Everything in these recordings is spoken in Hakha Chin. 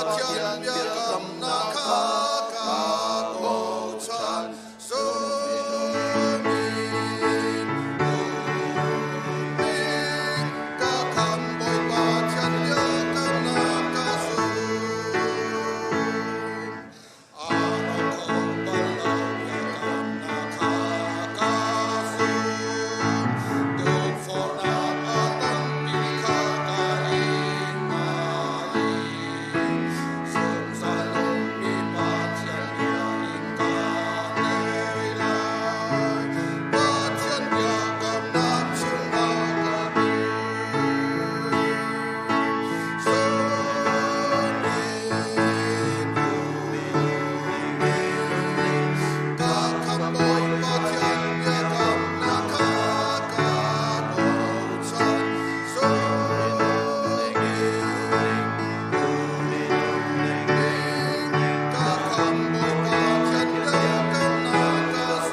Pathian biakamnak kha ka bochan. Sumin umning ka khamh Bawipa Pathian biakamnak ka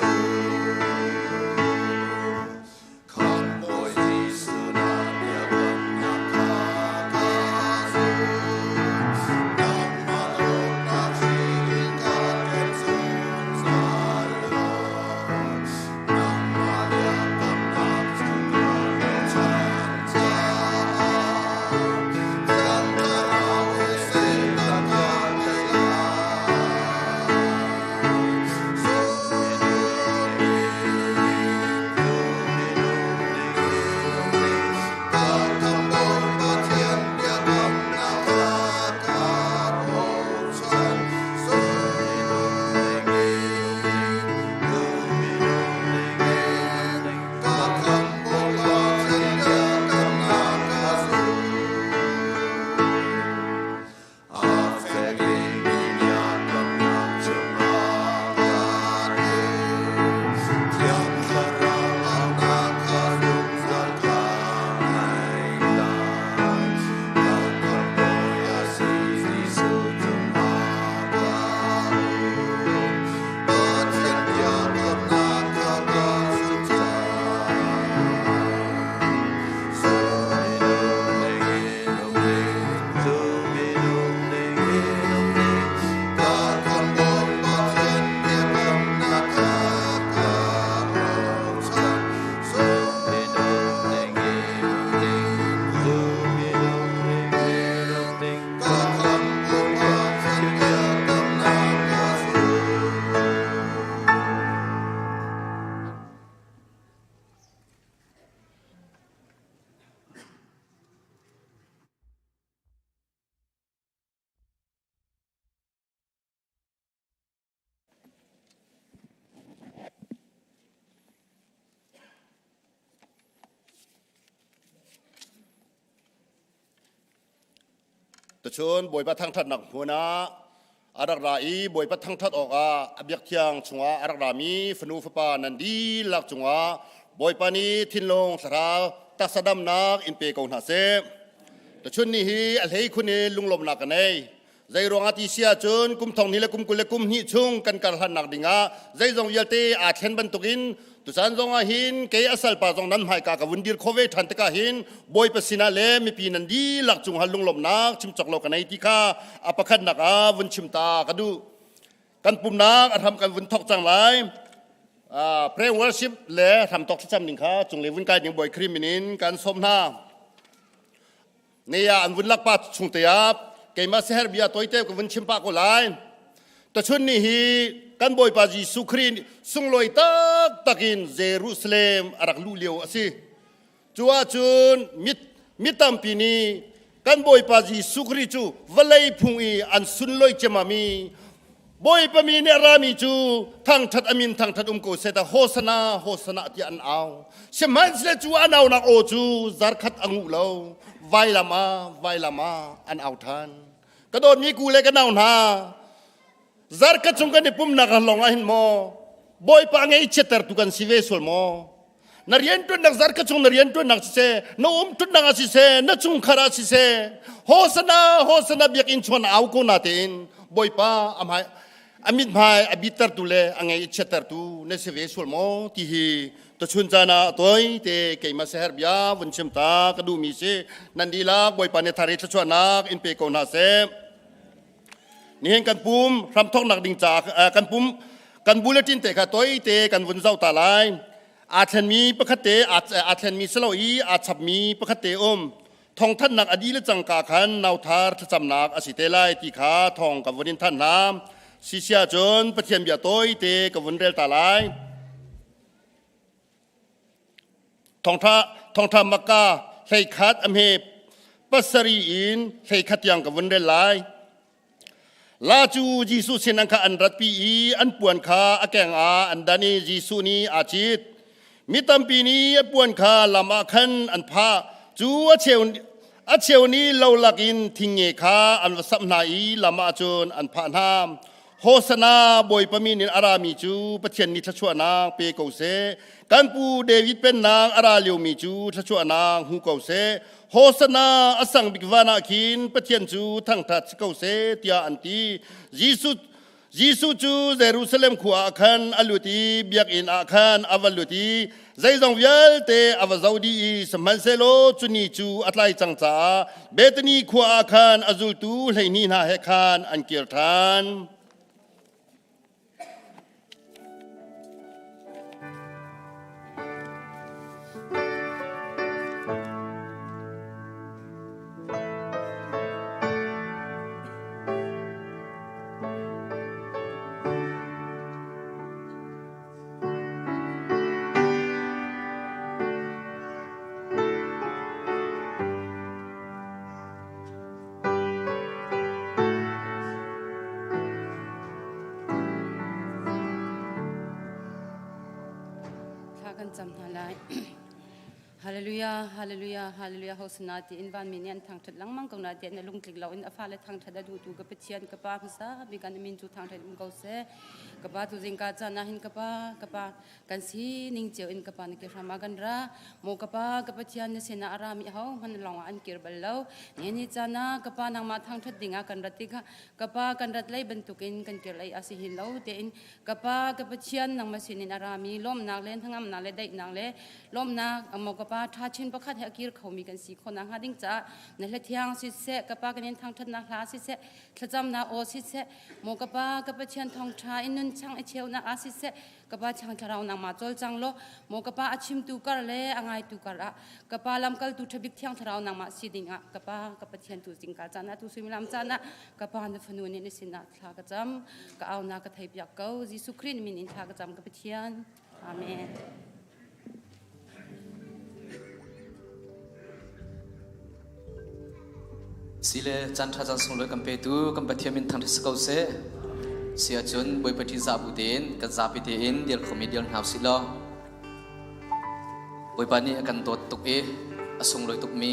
zum. Khamhbawi Jesuh na biakamnak kha ka zum. Nangmah dawtnak hri in ka ṭem zungzal law, nangmah biakamnak cu ka bochan caah, Thiang Thlarau he Satan ka tei lai. A fek mi biakamnak cungah ka dir. Thiang Thlarau auhnak kha zungzal ka ngai lai. Kan Bawi a si Jesuh cungah ka um. Pathian biakamnak kha ka zumh cang. Tuchun Bawipa thangṭhatnak hmun ah a rak ra i Bawipa thangṭhat awkah a biakthiang chungah a rak rami fanu fapa nan dihlak cungah Bawipa nih thinlung thlarau taksa damnak in pe ko hna seh. Tuchun ni hi a hleikhun in lunglawmhnak ka nei. Zei ruangah ti si ahcun kum thong hnih le kum 20 le kum hnih chung kan kar hlannak dingah zeizong vialte aa thlen bantukin tucaan zong ah hin kei a salpa zong nan hmaika ka vun dir kho ve ṭhan tikah hin Bawipa sinah le mipi nan dihlak cung hal lunglawmhnak chim cawk lo ka nei ti kha a pakhatnak ah vun chim ta ka duh. Kan pumnak a hram kan vun thok cang lai. Prayer worship le hramtok thlacam ding kha cunglei vun kai ding Bawi Khrih min in kan sawm hna. Ne ah an vun lak pa chung te ah keimah seher bia toite ka vun chim pah ko lai. Tachun ni hi kan Bawipa Jesuh Khrih sunglawi taktak in Jerusalem a rak luh lio a si. Cu ahcun mit mi tampi nih kan Bawipa Jesuh Khrih cu vawlei phung i an sunlawi ciammam i Bawipa mi nih a rami cu thangṭhat a min thangṭhat um ko seh ta hosana hosana tiah an au. Sihmanhsehlaw cu an aunak aw cu zarkhat a nguh lo. Vailam ah vailam ah an au ṭhan. Ka dawtmi ku le ka nau hna, zarkhat chung kan i pumnak lawng ah hin maw Bawipa ngeichiattertu kan si ve sual maw? Na rianṭuannak zarkhat chung na rianṭuannak siseh, na umṭutnak ah siseh, na chungkhar ah siseh, hosana hosana biakinn chuan au ko na tein Bawipa a hmai a mithmai a bittertu le a ngei chiattertu na si ve sual maw ti hi tuchun caan ah toi te keimah seher bia vun chim ta ka duhmi si nan dihlak Bawipa nih thari thluachuahnak in pe ko hna seh. Nihin kan pum hramthoknak ding ca kan pum kan bulletin te kha toi te kan vun zau ta lai. Aa thlenmi pakhat te aa thlenmi silo i aa chapmi pakhat te um. Thawngthanhnak a dih le cangka khan nauthar thlacamnak a si te lai ti kha thawng ka vun in thanh hna. Sisia cun Pathian bia tawi te ka vun rel ta lai. Thawngtha thawngtha Makka 11 a hme 7 in 11 tiang ka vun rel lai. La cu Jesuh sin an kha an ratpi i an puan kha a keng ah an dan i Jesuh nih aa cit. Mi tampi nih a puan kha lam ah khan an phah. Cu a cheu nih lo lakin thingnge kha an va samh hna i lam ah cun an phah hna. Hosana Bawipa min in a rami cu Pathian nih thluachuahnak pe ko seh. Kan pu David pennak a ra liomi cu thluachuahnak hmu ko seh. Hosana a sang bik van ah khin Pathian cu thangṭhat si ko seh tiah an ti. Jesuh cu Jerusalem khua ah khan a lut i biakinn ah khan a va lut i zeizong vialte a va zoh dih i sihmanhsehlaw cu ni cu a tlai cang caah Bethany khua ah khan a zultu 12 hna he khan an kir ṭhan. Thla kan cam hna lai. Hallelujah, hallelujah, hallelujah, hosana ti in vanmi nih an thangṭhat lengmang ko na tiah na lungtling lo in a fale thangṭhat a duhtu ka Pathian ka Pa hmasa bik an min cu thangṭhat um ko seh. Ka Pa tu zingka caan ah hin ka Pa, ka Pa kan sining cio in ka Pa na ke hram ah kan ra. Maw ka Pa, ka Pathian na sinah a rami ho hman lawng ah an kir bal lo. Ni ni caan ah ka Pa nangmah thangṭhat ding ah kan rat tikah ka Pa kan rat lei bantukin kan kir lei a si hin lo tein Ka Pa, ka Pathian, nangmah sinin a rami lawmhnak le hnangamnak le daihnak le lawmhnak maw ka Pa ṭha chin pakhat he a kir khomi kan si khawh nakhnga ding caah na hla thiang siseh, ka Pa kan in thangṭhatnak hla siseh, thlacamnak aw siseh, maw ka Pa, ka Pathian thawngṭha in nunchang i cheunak ah siseh, ka Pa Thiang Thlarau nangmah cawlcang law, maw ka Pa a chimtu kar le a ngaitu kar ah ka Pa lamkaltu ṭhabik Thiang Thlarau nangmah si ding ah ka Pa, ka Pathian tu zingka caan ah tu suimilam caan ah ka Pa na fanu nih na sinah thla ka cam ka aunak ka theipiak ko Jesuh Khrih min in thla ka cam ka Pathian amen. Sile caan ṭha caan sunglawi kan petu kan Pathian min thangṭhat si ko seh. Si ahcun Bawipa ṭih zah bu tein kan zapi tein dir khomi dir hna usih law Bawipa nih a kan dawt tuk i a sunglawi tukmi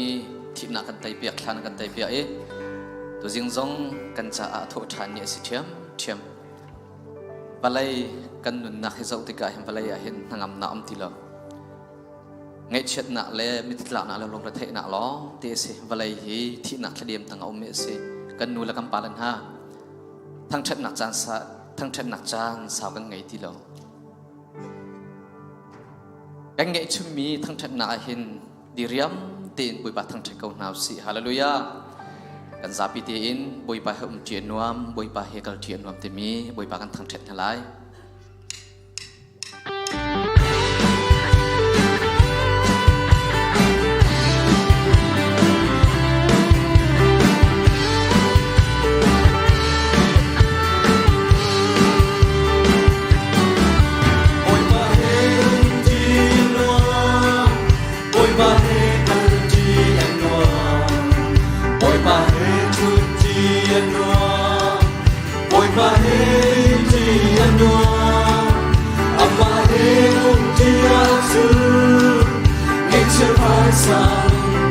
thihnak kan teipiak thlan kan teipiak i tuzing zong kan caah a thawh ṭhan ni a si ṭhiamṭhiam. Vawlei kan nunnak hi zoh tikah hin vawlei ah hin hnangamnak um ti lo. Ngaihchiatnak le mittlaknak le lungretheihnak lawng te a si. Vawlei hi thihnak thladem tang a ummi a si. Kan nu le kan pa le hna thangṭhatnak caan sa thangṭhatnak caan sau kan ngei ti lo. Kan ngeihchunmi thangṭhatnak ah hin diriam tein Bawipa thangṭhat ko hna usih. Hallelujah. Kan zapi tein Bawipa he umṭi a nuam, Bawipa he kalṭi a nuam timi Bawipa kan thangṭhat hna lai. Bawipa he umṭi a nuam, Bawipa he kalṭi a nuam, Bawipa he ṭhutṭi a nuam, Bawipa he ṭi a nuam, Amah he umṭi ahcun ngaihchia phaisa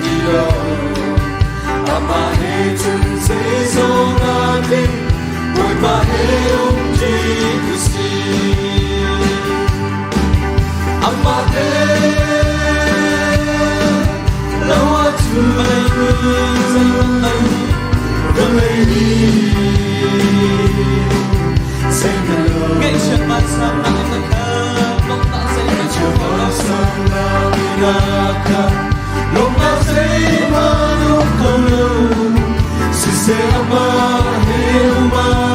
ti lo. Amah he cun zeizong aa tling, Bawipa he umṭi usih. Amah he lo ahcun vawlei Ngaihchiat vansangnak in na khat, lawmhnak zeihmanh Lawmhnak zeihmanh um kho lo, siseh amah he um.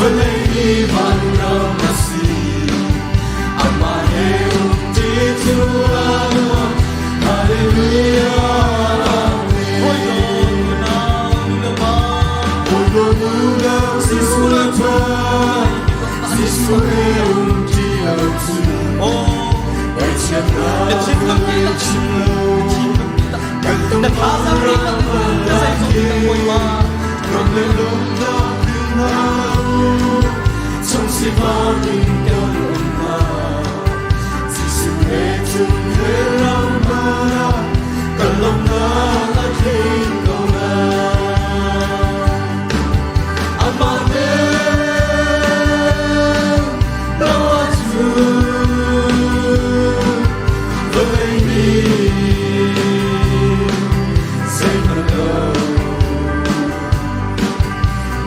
Vawlei hi vanram a si. Amah he umṭi cu a nuam. Hallelujah. Amen. Bawi dawt unau nu le pa. Bawi dawt unau Jesuh le ṭha. Jesuh he umṭi lo cu. Oh, ngaihchiatnak vawlei chim lo. Kan tungpang ram Ram le lungnak hna chung sifak in kan um hna. Jesuh he cung he ram hna kan lawmhnak a tling ko na. Amah he lo ahcun vawlei nih zeihmanh lo.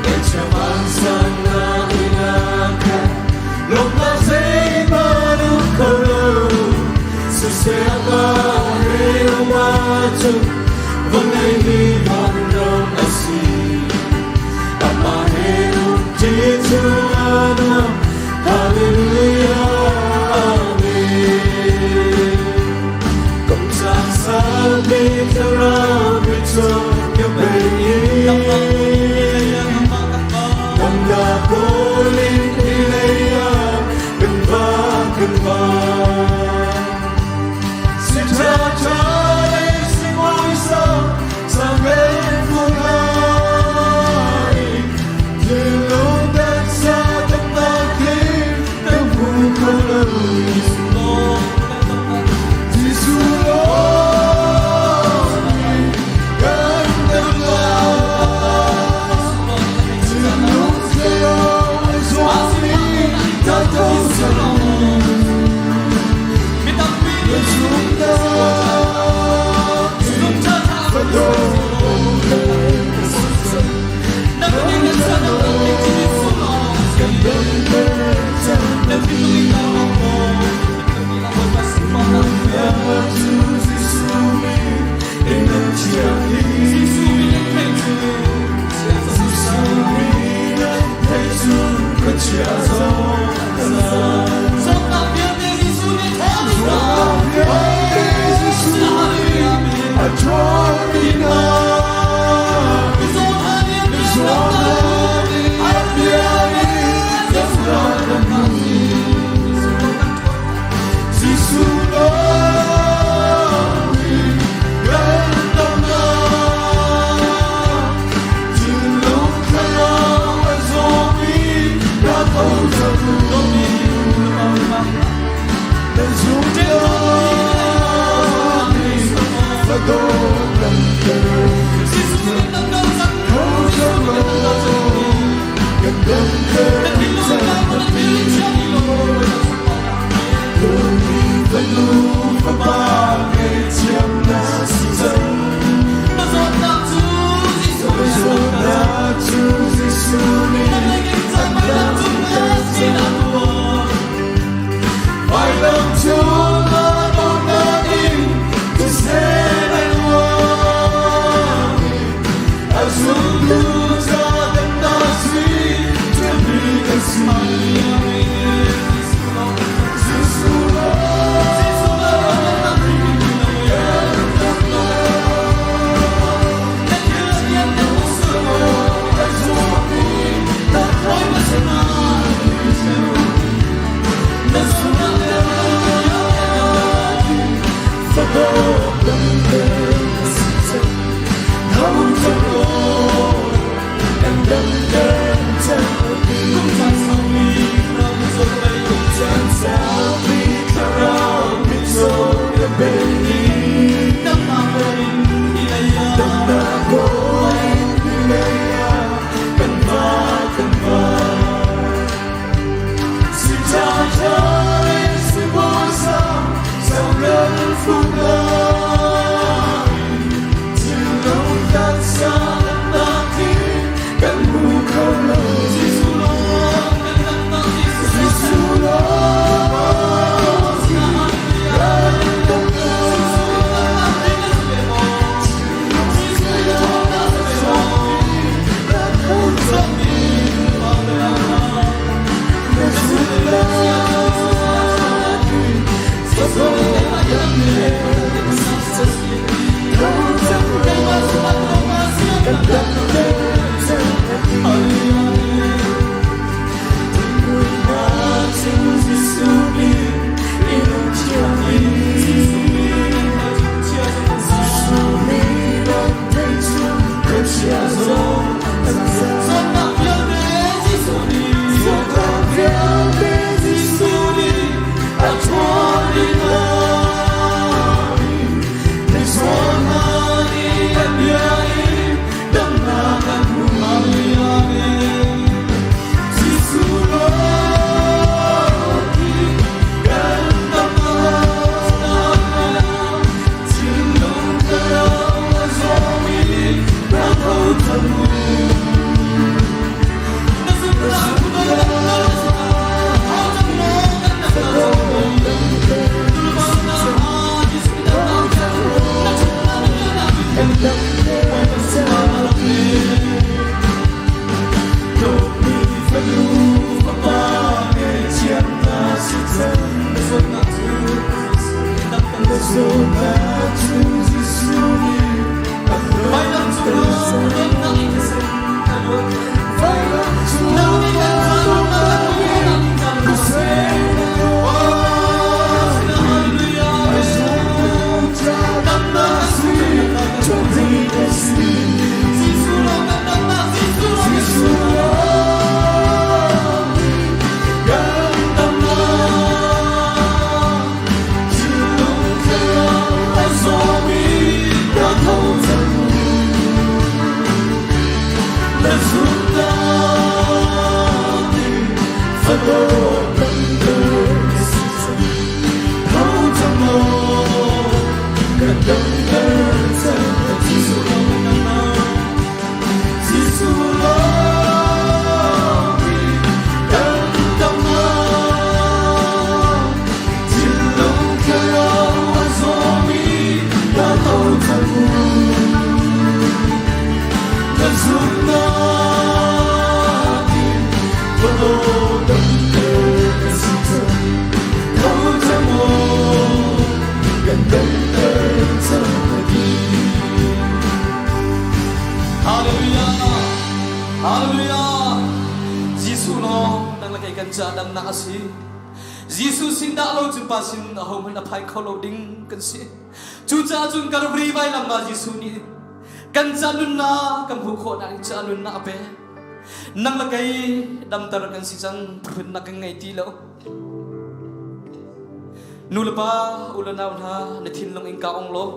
Ngaihchia vansan na inn ah khan lawmhnak zeihmanh um kho lo. Siseh amah he um ahcun vawlei hi vanram a si. Amah he um ṭi cu a nuam. Hallelujah. Amen. Kom cang salmi thlarau mitcaw ka bei i Damnak kawl in ilei ah kan va kan va. Si ṭha ṭha le si muaisa sangen fungai Thinlung taksa damnak hi kan hmu kho lo. Jesuh lawng kan dam lai. Thinlung thlarau zawmi ta tho Hallelujah! Hallelujah! Jesuh lawng nang le kei kan ca damnak a si. Jesuh sin dah lo cu pa sin ahohmanh a phai kho lo ding kan si. Cucaah cun Calvary vailam ah Jesuh nih kan ca nunnak kan hmuh khawhnak in ca nunnak a pek. Nang le kei damter kan si cang, phunnak kan ngei ti lo. Nu le pa, u le nau hna, na thinlung in ka ong law,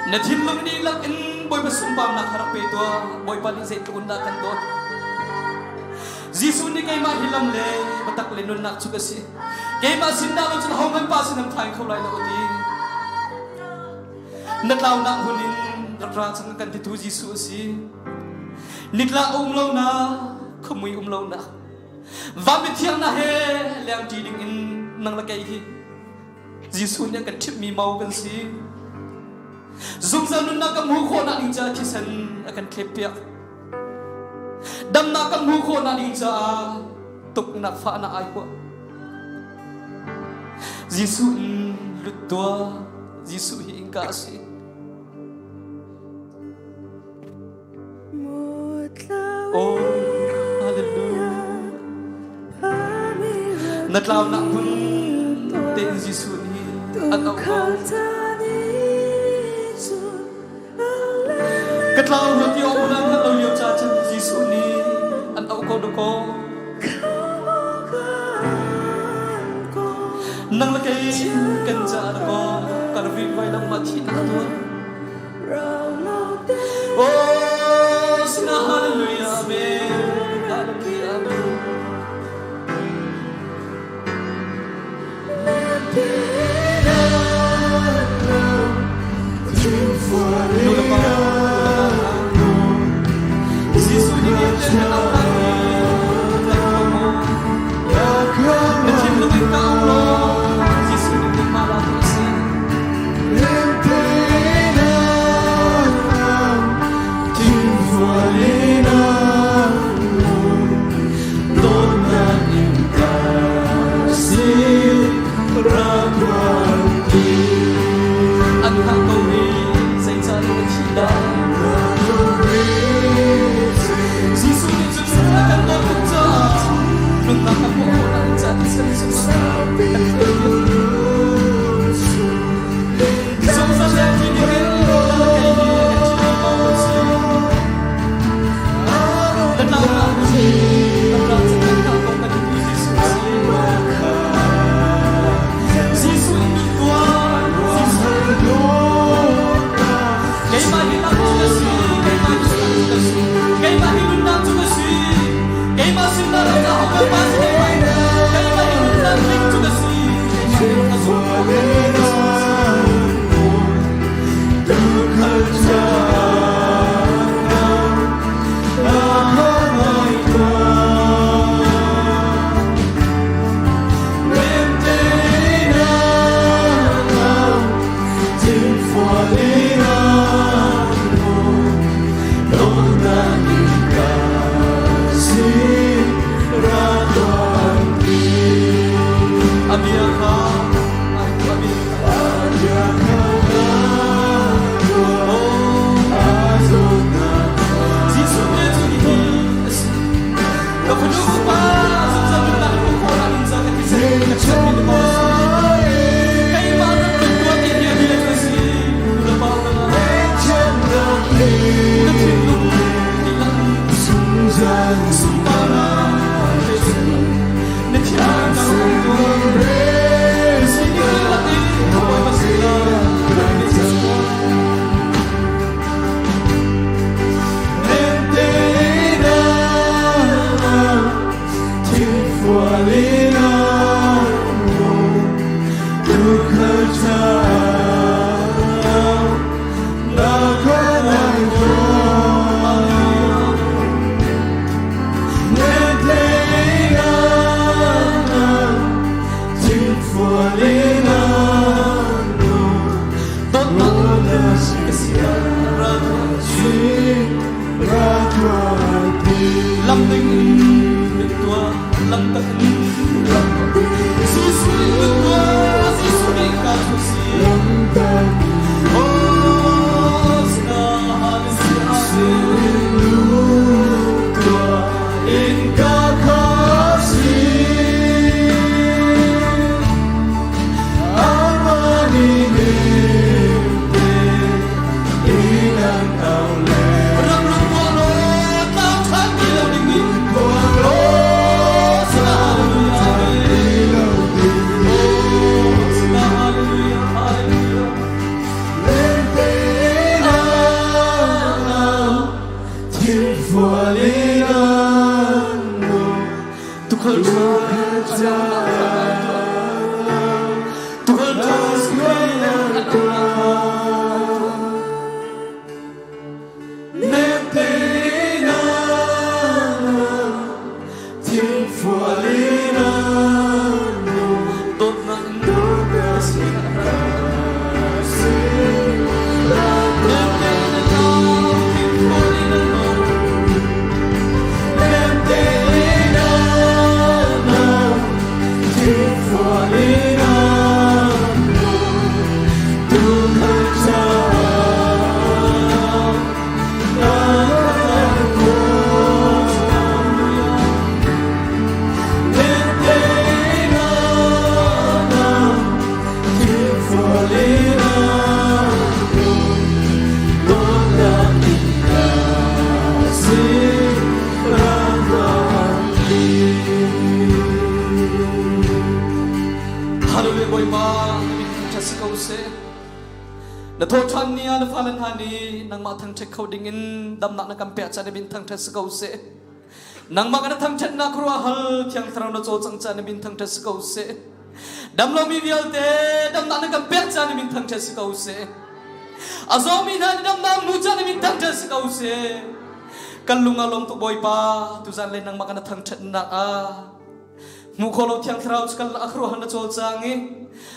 na thinlung dihlak in Bawipa sunparnak kha rak pe tuah. Bawipa nih zeitluk in dah kan dawt. Jesuh nih keimah hi lam le biatak le nunnak cu ka si. Keimah sin dah lo cun hohmanh pa sin an phai kho lai lo a ti. Na tlaunak hmun in rak ra cang kan titu Jesuh a si. Nitlak um lo na, khuamui um lo na. Van mithiang na he lengṭi ding in nang le kei hi Jesuh nih a kan ṭhimhmi mau kan si. Zungzal nunnak kan hmuh khawhnak ding caah thisen a kan thleppiak. Damnak kan hmuh khawhnak ding caah tuknak fahnak ai huah. Jesuh in lut tuah. Jesuh hi innka a si. Oh, hallelujah. Na tlaunak hmun tein Jesuh nih an auh ko. Ka tlau rua ti awk nan hngalh lo lio ca cun Jesuh nih an auh ko dakaw. Nang le kei kan caah dakaw Calvary vailam ah thihnak a tuah. Oh, sina hallelujah, amen. Hallelujah, amen. Nu le pa, Jesuh nih kan auh lai Na thinlung in ka auh law Jesuh nih nangmah la tu a si. An hngah ko i zeicah na thi dah? Jesuh nih cun a kan dawt tuk caah nunnak a hmuh khawhnak ding caah thisen sungah kan Zungzal le thi nih hin kei hi kan thi maw kan si. Na tlaunak na rak kan hngah ko kan ti Jesuh a si. Jesuh in min tuah Jesuh Keimah hi lam cu ka si keimah hi lam cu ka si keimah hi nunnak cu ka si keimah sin dah lo dah ho pa si keimah keimah hi nunnak ding cu ka si keimah hi ka zumh A bia kha a bia kha Jesuh nih cu hi a si. Ka fanu pa zungzal nunnak hmuh khawhnak in ca ka thisen ka chiatmi na maw si. Keimah rak kan tuah ti hi a bia cu a si. Nu le pa na na thinlung dihlak sunparnak pe na thiang ka um tuah. Sining dihlak in Bawipa sinah na Lam ding in lut tuah, lam tak in Jesuh in lut tuah, Jesuh nih ka cu si. Hosana, Hallelujah. Lut tuah, innka kha si. Hallelujah Bawipa na min thangṭhat si ko seh. Na thawhṭhan ni ah na fale hna nih nangmah thangṭhat kho dingin damnak na kan pek caan na min thangṭhat si ko seh. Nangmah kan thangṭhatnak khuaruahhal Thiang Thlarau na cawlcangh caan na min thangṭhat si ko seh. Damlomi vialte damnak na kan pek caan na min thangṭhat si ko seh. A zawmi hna nih damnak hmu caan na min thangṭhat si ko seh. Kan lung a lawm tuk Bawipa, tuzan le nangmah kan thangṭhatnak ah Hmuh khawh lo Thiang Thlarau cu kan a khuaruahhar na cawlcang i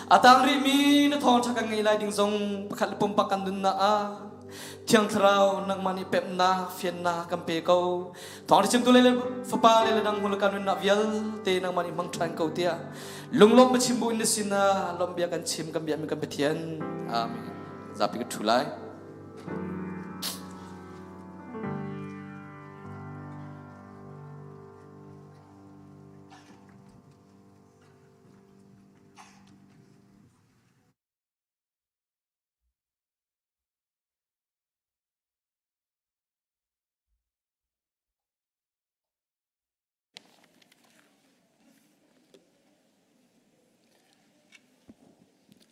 a tang rihmi na thawngṭha kan ngei lai ding zong pakhat le pumpak kan nunnak ah Thiang Thlarau nangmah nih pemhnak fiannak kan pe ko. Thawngṭha chimtu le fapa le le dang hmul kan nunnak vialte nangmah nih hmang ṭhan ko tiah lunglawm na chim bu in na sinah lawmhbia kan chim kan biakmi kan Pathian. Amen. Zapi ka ṭhu lai.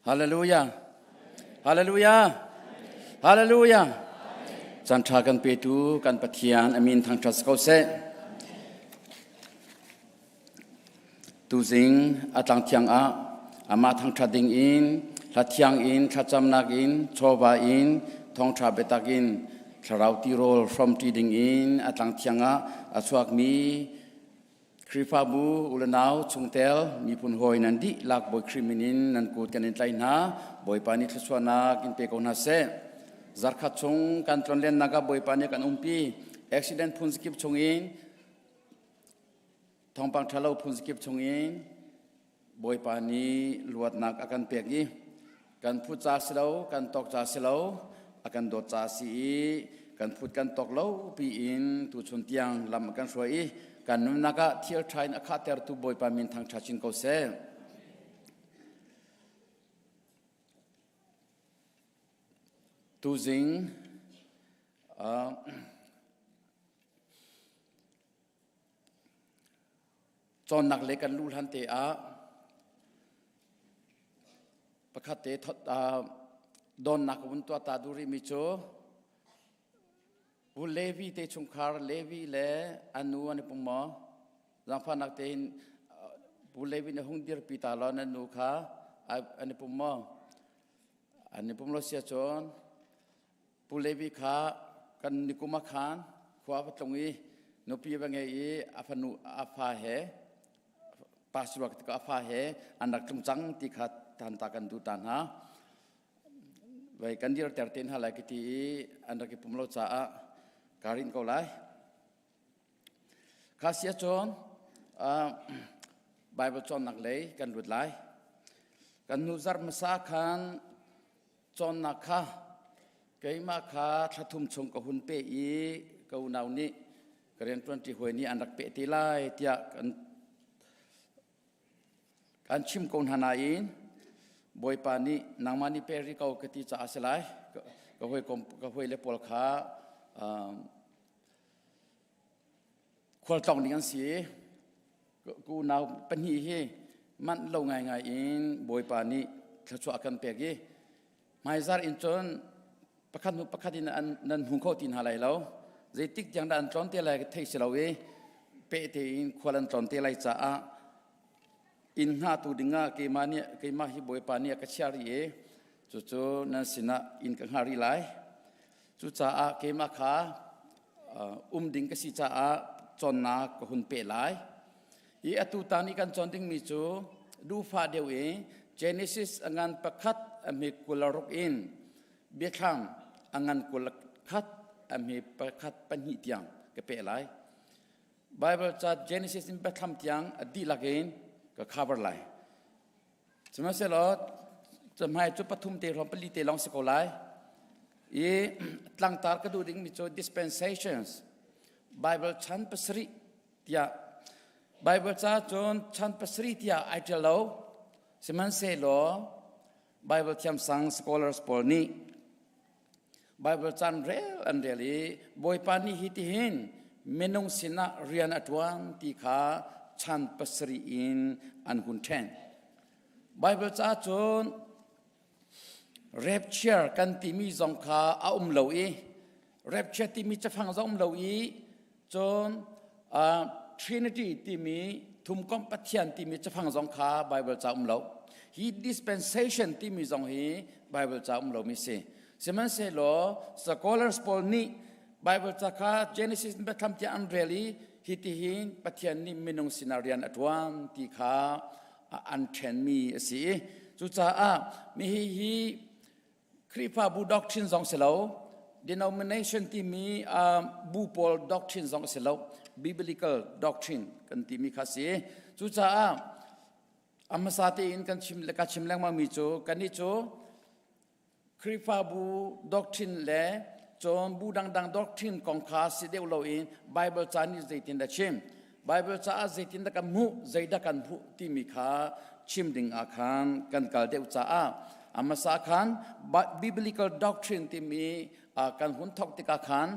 Hallelujah. Hallelujah. Hallelujah. Caan ṭha kan petu kan Pathian amin thangṭhat ko seh. Tuzing a tlang thiang ah amah thangṭhat ding in hla thiang in thlacamnak in chawva in thawngṭha biatak in thlarau tirawl hrawmṭi ding in a tlang thiang ah a chuakmi Khrihfabu u le nau chungtel miphun hawi nan dihlak Bawi Khrih min in nan kut kan in tlaih hna. Bawipa nih thluachuahnak in pe ko hna seh. Zarkhat chung kan tlonlennak ah Bawipa nih kan umpi. Accident phun zakip chungin thawngpang ṭhalo phun zakip chungin Bawipa nih luatnak a kan pek i kan phut ca si lo, kan tok ca si lo, a kan dawt ca si i kan phut kan tok lo piin tuchun tiang lam a kan hruai i kan nunnak ah thil ṭha in a khahtertu Bawipa min thangṭha chin ko seh. Tuzing Cawnnak le kan luh hlan te ah pakhat te donnak ka vun tuah ta duh rihmi cu Bu Levi te chungkhar Levi le a nu an i pum maw? Zaangfahnak tein Bu Levi na hung dirpi ta law na nu kha an i pum maw? An i pum lo sia cun Pu Levi kha kan nikum ah khan khua va tlung i nupi va ngei i a fanu a fa he pastor a fa he an rak tlung cang ti kha tan ta kan duh ta hna. Vai kan dir ter te hna lai ka ti i an rak i pum lo caah ka rin ko lai. Kha si ahcun Bible cawnnak lei kan lut lai. Kan hnu zarh hmasa khan cawnnak kha keimah kha thla thum chung ka hun pe i ka unau nih ka rianṭuanṭi hawi nih an rak peh te lai tiah kan Kan chim ko hna nain Bawipa nih nangmah nih pe rih ko ka ti caah a si lai. Ka hawikom ka hawile pawl kha khualtlawng ding an si i ka unau pahnih hi manh lo ngaingai in Bawipa nih thluachuah a kan pek i hmaizar in cun pakhat hnu pakhat in an nan hmu kho ti hna lai lo. Zeitik tiang dah an tlawn te lai ka thei si lo i peh tein khual an tlawn te lai caah inn hngahtu dingah keimah nih keimah hi Bawipa nih a ka chiah rih i cucu nan sinah inn ka hngah rih lai. Cucaah keimah kha um ding ka si caah cawnnak ka hun peh lai. Hi atu tan i kan cawn dingmi cu duhfah deuh i Genesis a ngan pakhat a hme 26 in Biathlam a ngan 21 a hme pakhat pahnih tiang ka peh lai. Bible ca Genesis in Biathlam tiang a dihlak in ka cover lai. Sihmanhsehlaw cahmai cu pathum te hrawng pali te lawng si ko lai. I tlangtar ka duh dingmi cu dispensations Bible chan pasarih tiah Bible ca cun chan pasarih tiah ai ṭial lo. Sihmanhsehlaw Bible thiamsang scholars pawl nih Bible caan rel an rel i Bawipa nih hi tihin minung sinah rian a ṭuan ti kha chan pasarih in an hun ṭhen. Bible ca cun rapture kan timi zong kha a um lo i rapture timi cafang zong um lo i Cun Trinity timi thumkomh Pathian timi cafang zong kha Bible ca um lo. Hi dispensation timi zong hi Bible ca um lomi si. Sihmanhsehlaw scholars pawl nih Bible ca kha Genesis biathlam tiah an rel i hi tihin Pathian nih minung sinah rian a ṭuan ti kha an ṭhenmi a si i cucaah mihi hi Khrihfabu doctrine zong si lo, denomination timi bu pawl doctrine zong si lo, biblical doctrine kan timi kha si. Cucaah a hmasa tein kan chim ka chim lengmang mi cu kannih cu Khrihfabu doctrine le cun bu dangdang doctrine kong kha si deuh loin Bible ca nih zeitin dah chim Bible caah zeitindah kan hmuh, zeidah kan hmuh timi kha chim ding ah khan kan kal deuh caah a hmasa khan biblical doctrine timi kan hun thok tikah khan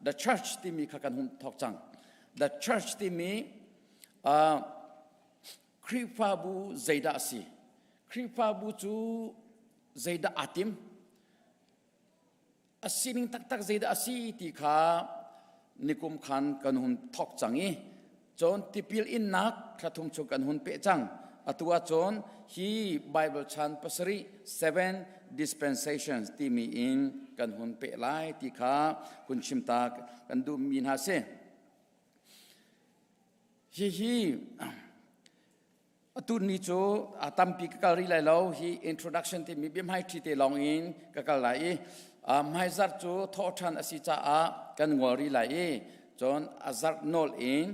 the church timi kha kan hun thok cang. The church timi Khrihfabu zeidah a si? Khrihfabu cu zeidah aa tim? A sining taktak zeidah a si ti kha nikum khan kan hun thawk cang i cun tipil innak thla thum chung kan hun peh cang. Atu ahcun hi Bible chan pasarih seven dispensations timi in kan hun peh lai ti kha hun chim ta kan duhmi hna si. Hihi Atu ni cu a tampi ka kal rih lai lo. Hi introduction timi biahmaiṭhi te lawng in ka kal lai i hmaizarh cu thawhṭhan a si caah kan ngol rih lai i cun a zarh nawl in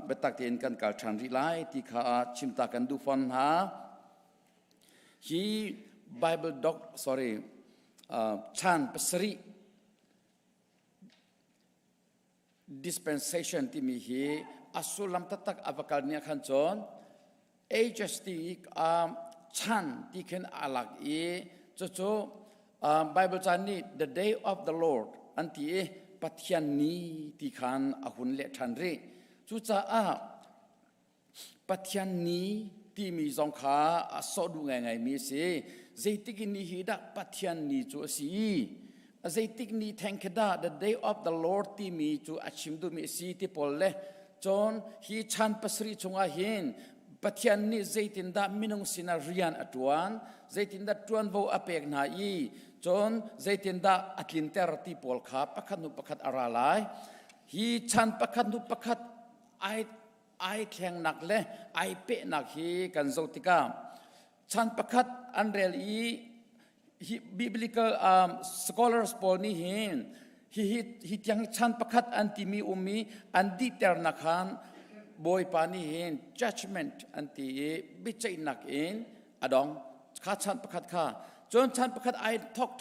biatak tein kan kal ṭhan rih lai ti kha chimta kan duh fawn hna. Hi Bible doc sorry chan pasarih dispensation timi hi a sullam taktak a va kal ni ah khan cun HST chan ti khin aa lak i cucu Bible caan nih the day of the Lord an ti i Pathian ni ti khan a hun leh ṭhan rih. Cucaah Pathian ni timi zong kha a sawh duh ngaingaimi a si. Zeitik in ni hi dah Pathian ni cu a si? Zeitik ni theng khi dah the day of the Lord timi cu a chim duhmi a si ti pawl le cun hi chan pasarih chungah hin Pathian nih zeitindah minung sinah rian a ṭuan, zeitindah ṭuanvo a pek hna i cun zeitindah a tlinter ti pawl kha pakhat hnu pakhat a ra lai. Hi chan pakhat hnu pakhat ai ai thlengnak le ai pehnak hi kan zoh tikah chan pakhat an rel i hi biblical scholars pawl nih hin Hihi hi tiang chan pakhat an timi um i an dihternak khan Bawipa nih hin judgment an ti i biaceihnak in a dong. Kha chan pakhat kha. Cun chan pakhat ai thok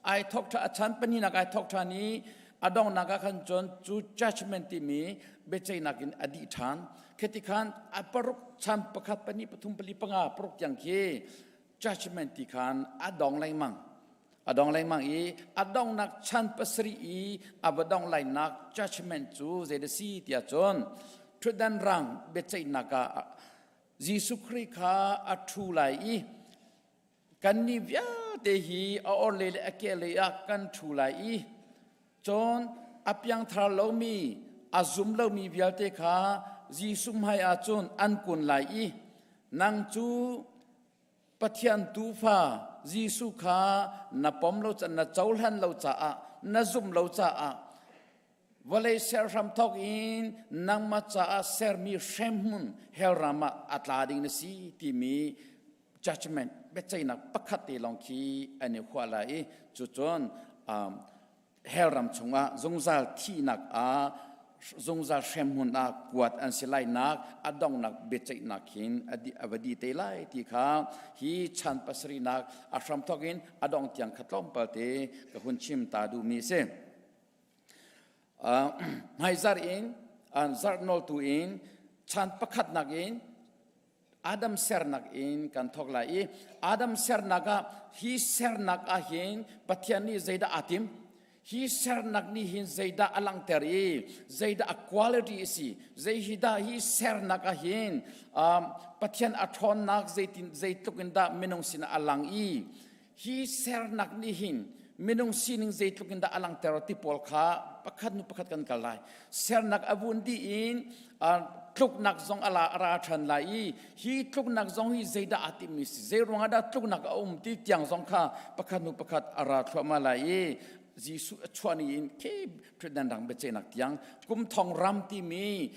ai thok a chan pahnihnak ai thok ṭhan i a donghnak ah khan cun cu judgment timi biaceihnak in a dih ṭhan. Khiti khan a paruk chan pakhat pahnih pathum pali panga paruk tiang khi judgment ti khan a dong lengmang. A dong lengmang i a donghnak chan pasarih i a va dong lainak judgment cu zei dah si tiah cun ṭhutdan rang biaceihnak ah Jesuh Khrih kha a ṭhu lai i kannih vialte hi a orhlei le a kehlei ah kan ṭhu lai i cun a piangthar lomi a zum lomi vialte kha Jesuh hmai ah cun an kun lai i nang cu Pathian tuufa Jesuh kha na pom lo na cohlan lo caah na zumh lo caah vawlei ser hramthawk in nangmah caah sermi hremhmun hell ram ah a tla ding na si timi judgment biaceihnak pakhat te lawng khi an i huah lai i cucun um, hell ram chungah zungzal thihnak ah zungzal hremhmun ah kuat an si lainak a donghnak biaceihnak hin a va di te lai ti kha hi chan pasarihnak a hramthawk in a dong tiang kha tlawmpal te ka hun chim ta duhmi a si. Hmaizarh in zarh nawltu in chan pakhatnak in Adam sernak in kan thawk lai i Adam sernak ah hi sernak ah hin Pathian nih zeidah aa tim? Hi sernak nih hin zeidah a langhter i zeidah a quality a si? Zei hi dah hi sernak ah hin um, Pathian a ṭhawnnak zeitin zeitluk in dah minung sinah a lang i hi sernak nih hin minung sining zeitluk in dah a langhter ti pawl kha pakhat nu pakhat kan kal lai. Sernak a vun dih in tluknak zong a la a ra ṭhan lai i hi tluknak zong hi zeidah aa timmi si zei ruangah dah tluknak a um ti tiang zong kha pakhat hnu pakhat a ra thluahmah lai i Jesuh a chuah ni in khi ṭhutdan rang biaceihnak tiang kum thong ram timi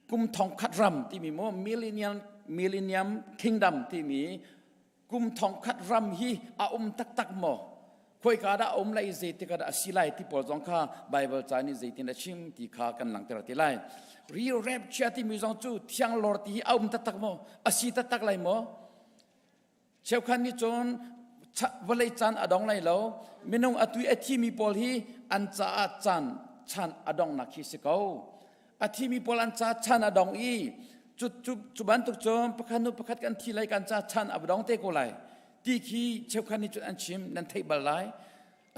kum thong khat ram timi mu millennium millennium kingdom timi kum thong khat ram hi a um taktak maw khoika dah a um lai zeitik ah dah a si lai ti pawl zong kha Bible ca nih zeitin a chim ti kha kan langhter ti lai real rapture timi zong cu thiang lor ti hi a um taktak maw a si taktak lai maw Cheukhat nih cun vawlei caan a dong lai lo. Minung a tui a thimi pawl hi an caah caan chan a donghnak hi si ko. A thimi pawl an ca chan a dong i cu, cu, cu bantuk cun pakhat hnu pakhat kan thi lai kan ca chan a dong te ko lai ti khi cheukhat nih cun an chim nan theih bal lai.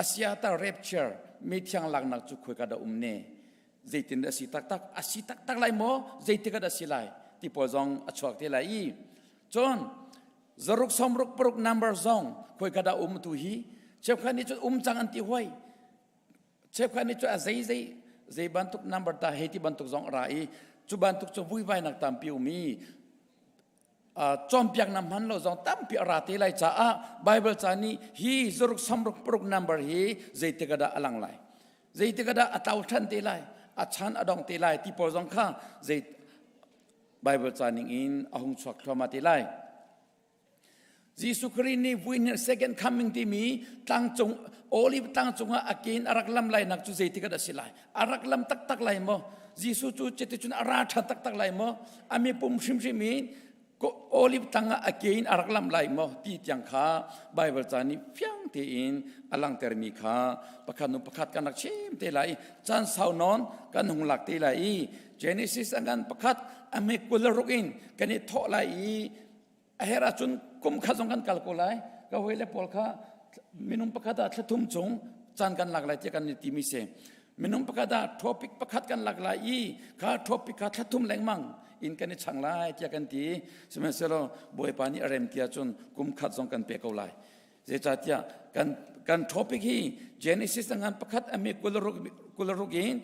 Asiata rapture mi thiang laknak cu khuika dah um ne? Zeitin dah a si taktak? A si taktak lai maw? Zeitik ah dah a si lai? Ti pawl zong a chuak te lai i cun zaruk sawmruk paruk number zong khoika dah um tu hi cheukhat nih cun um cang an ti huai cheukhat nih cun a zei zei zei bantuk number ta hei ti bantuk zong a ra i cu bantuk cu vuivainak tampi um i cawnpiaknak hman lo zong tampi a ra te lai caah Bible ca nih hi zaruk sawmruk paruk number hi zeitik ah dah a lang lai zeitik ah dah a tlau ṭhan te lai a chan a dong te lai ti pawl zong kha zei Bible ca ning in a hung chuak thluahmah te lai. Jesuh Khrih nih vui second coming timi tlangcung olive tlangcung ah a ke in a rak lam lai nak cu zeitik ah dah si lai? A rak lam taktak lai maw? Jesuh cu cuticun a ra ṭhan taktak lai maw? A mipum hrimhrim in olive tlang ah a ke in a rak lam lai maw ti tiang kha Bible ca nih fiang tein a langhtermi kha pakhat hnu pakhat kan rak chim te lai i caan sau nawn kan hung lak te lai i Genesis a ngan pakhat a hme 26 in kan i thawh lai i a herh ahcun kum khat zong kan kal ko lai ka hawile pawl kha minung pakhat ah thlathum chung caan kan lak lai tiah kan i timi si minung pakhat ah topic pakhat kan lak lai i kha topic kha thlathum lengmang in kan i chang lai tiah kan ti sihmanhsehlaw bawipa nih a rem ti ahcun kum khat zong kan pe ko lai zeicahtiah kan kan topic hi Genesis ngan pakhat a mi 26 in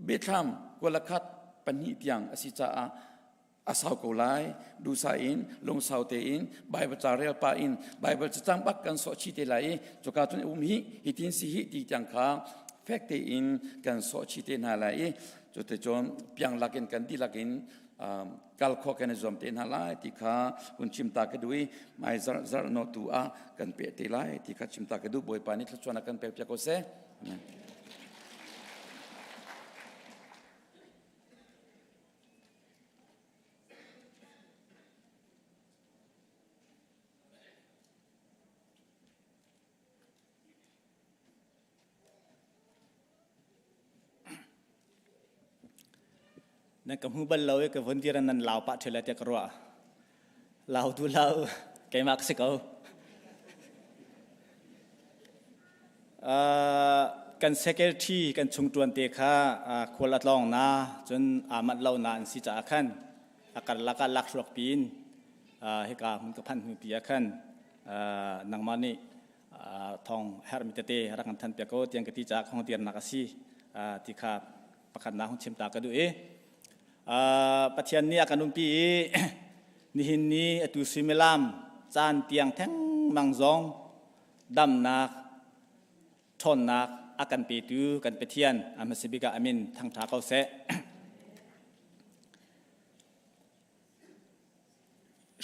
biathlam 21 pahnih tiang a si caah a sau ko lai dusa in lungsau tein bible ca rel pa in bible cacang bak kan sawh chi te lai i cuka cun um hi hitin si hi ti tiang kha fek tein kan sawh chi te hna lai i cuticun piang lakin kan dihlak in. kal kho kan i zuam te hna lai ti kha hun chim ta ka duh i mai zarh zarh no tu ah kan pe te lai ti kha chim ta ka duh. Bawipa nih thluachuahnak kan pek piak ko seh. Amen. Nan ka hmu bal lo i ka vun dir nan lau pah ṭhel tiah ka ruah. Lau tu lau keimah ka si ko. Uh, kan secretary kan chungṭuan te kha uh, khual a tlawng na cun aa manh lo na an si caah khan a karlak ah lakhruak piin uh, hika hmun ka phanh hnu pi ah khan uh, nangmah nih thong herhmi tete rak kan than piak ko tiang ka ti caah khong dirnak a si ti kha pakhatnak hung chim ta ka duh i Pathian nih a kan umpi i nihin ni atu suimilam caan tiang thengmang zong damnak ṭhawnnak a kan petu kan Pathian a hmasa bik ah amin thangṭha ko seh.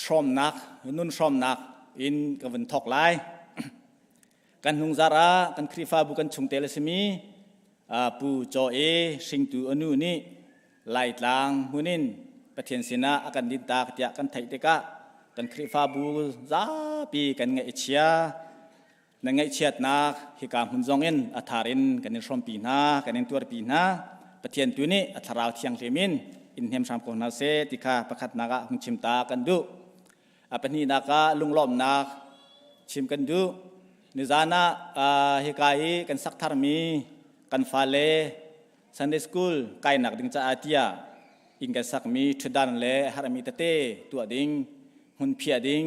Hrawmnak, nun hrawmnak in ka vun thawk lai. Kan hnungzar ah kan Khrihfabu kan chungtel a simi Pu Caw E hringtu a nu nih Laitlang hmun in Pathian sinah a kan dintak tiah kan theih tikah kan Khrihfabu zapi kan ngaih a chia. Na ngaihchiatnak hika hmun zong in a thar in kan in hrawmpi hna, kan in tuarpi hna. Pathian tu nih a thlarau thianghlim in in hnem hram ko hna seh ti kha pakhatnak ah hung chim ta kan duh. A pahnihnak ah lunglawmhnak chim kan duh. Nizan ah hika i kan sak tharmi kan fale Sunday school kainak ding caah tiah inn kan sakmi ṭhutdan le harmi tete tuah ding, hmun phiah ding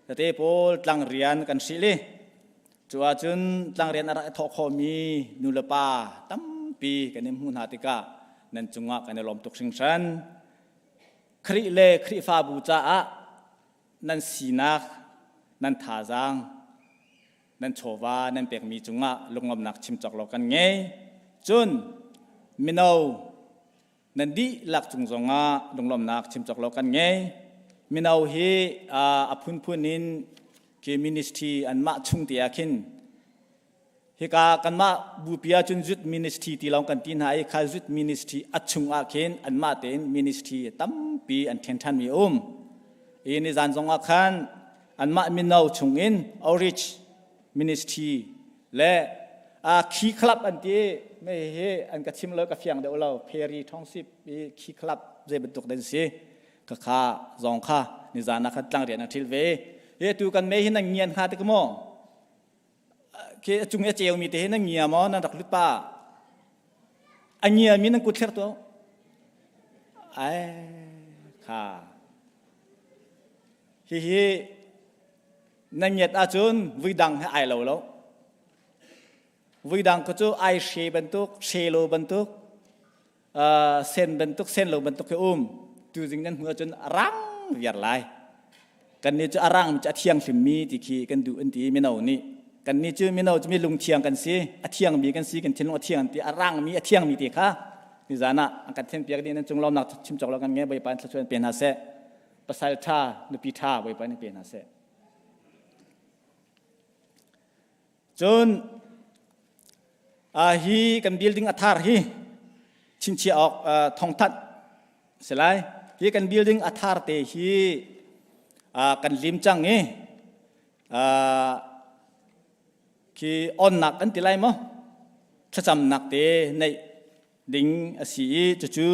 tete pawl tlang rian kan hril i cu ahcun tlang rian a rak i thawh khawhmi nu le pa tampi kan in hmuh hna tikah nan cungah kan i lawm tuk hringhran. Khrih le Khrihfabu caah nan sinak, nan thazaang, nan chawva nan pekmi cungah lunglawmhnak chim cawk lo kan ngei. Cun mino nan dihlak cung zongah lunglawmhnak chim cawk lo kan ngei. Mino hi a phunphun in khi ministry anmah chung te ah khin hika kanmah bupi ahcun youth ministry ti lawng kan ti hna i kha youth ministry a chung ah khin anmah tein ministry tampi an ṭhen ṭhanmi a um. I nizan zong ah khan anmah mino chung in outreach ministry le a key club an ti me hi an ka chim lo ka fiang deuh lo Perry Township i key club zei bantuk den si ka kha zong kha nizan ah khan tlang rian an ṭhil ve hi tu kan me hi nan ngian hnga tik maw khi a cung i a ceumi te hi nan ngia maw nan rak lut pa a ngiami nan kut thler tu ai kha hihi nan ngiat ahcun vuidang he ai lo lo vuidang ko cu ai hre bantuk hre lo bantuk sen bantuk sen lo bantuk khi um tuzing nan hmuh ahcun a rang viar lai kan nih cu a rang cu a thianghlim mi ti khi kan duh an ti mino nih kan nih cu mino cu mi lungthiang kan si a thiangmi kan si kan thinlung a thiang an ti a rangmi a thiangmi ti kha nizan ah an kan then piak ding nan cung lawmnak chim cawk lo kan nge Bawipa in thluachuah in pe hna seh pasal ṭha nupi ṭha Bawipa nih pe hna seh cun hi kan building a thar hi chingchiah awk thongthat si lai hi kan building a thar te hi kan lim cang i khi onnak kan ti lai maw thlacamnak te neih ding a si i cucu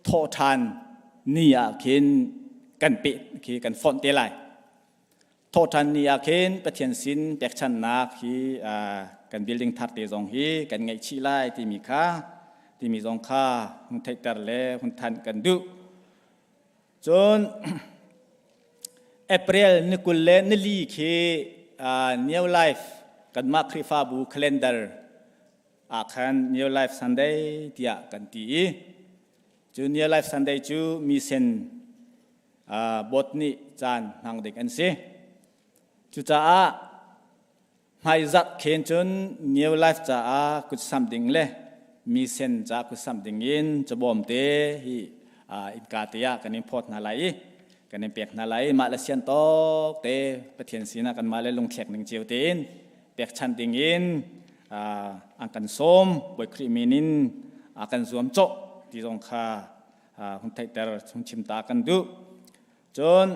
thawhṭhan ni ah khin kan peh khi kan fonh te lai. Thawhṭhan ni ah khin Pathian sin pekchannak hi kan building thar te zong hi kan ngeih chih lai timi kha timi zong kha hun theihter le hun thanh kan duh. Cun April ni 20 le nili khi New Life kanmah Khrihfabu calendar ah khan New Life Sunday tiah kan ti i cu New Life Sunday cu misen bot nih caan hmang ding an si. Cucaah hmaizarh khen cun New Life caah kutsamh ding le misen caah kutsamh ding in cabawm te hi innka te ah kan in phawt hna lai i kan in pek hna lai i mah le sian tawk te Pathian sinah kanmah le lungthlek ning cio tein pekchanh ding in an kan sawm. Bawi Khrih min in a kan zuam cawh ti zong kha hun theihter hun chim ta kan duh. Cun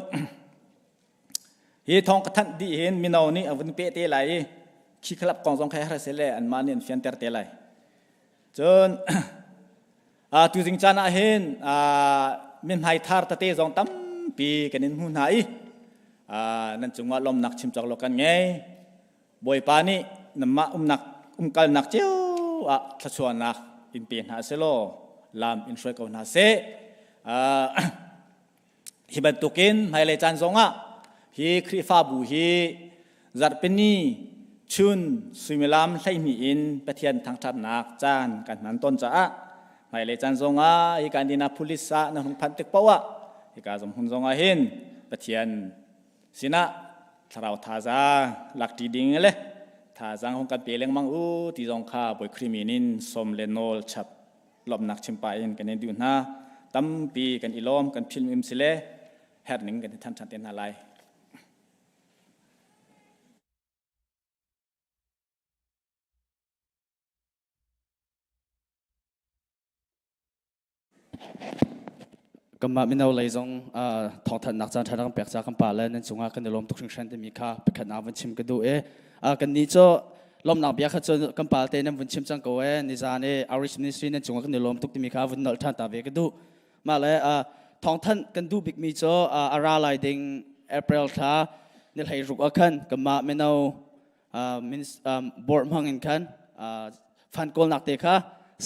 hi thawng ka thanh dih hin mino nih a vun peh te lai i khi khalap kong zong kha har se le anmah nih an fianter te lai. Cun tuzing caan ah hin mithmai thar tete zong tampi kan in hmu hna i nan cungah lawmnak chim cawk lo kan ngei. Bawipa nih nanmah umnak umkalnak cio ah thluachuahnak in pe hna selaw lam in hruai ko hna seh. Hi bantukin hmailei caan zongah hi Khrihfabu hi zarhpini chun suimilam 12 in Pathian thangṭhatnak caan kan hman tawn caah hmailei caan zongah hi Indianapolis ah na hung phanh tik paoh ah hika zong hmun zongah hin Pathian sinah thlarau thazaang lakṭi ding le thazaang hung kan pe lengmang u ti zong kha Bawi Khrih min in sawm le nawl chap lawmhnak chim pah in kan in duh hna. Tampi kan i lawm, kan philh im sile herh ning kan i than ṭhan te hna lai. Kanmah mino lei zong thawngthanhnak caan ṭha kan pek ca kan pa le nan cungah kan i lawm tuk hringhran timi kha pakhatnak van chim ka duh i kannih cu lawmhnak bia kha cu kan pa te nan vun chim cang ko e nizan i Irish Ministry nan cungah kan i lawm tuk timi kha vun nolh ṭhan ta ve ka duh. Mah le thawngthanh kan duh bikmi cu a ra lai ding April thla ni 16 ah khan kanmah mino board hmang in khan fan kawlnak te kha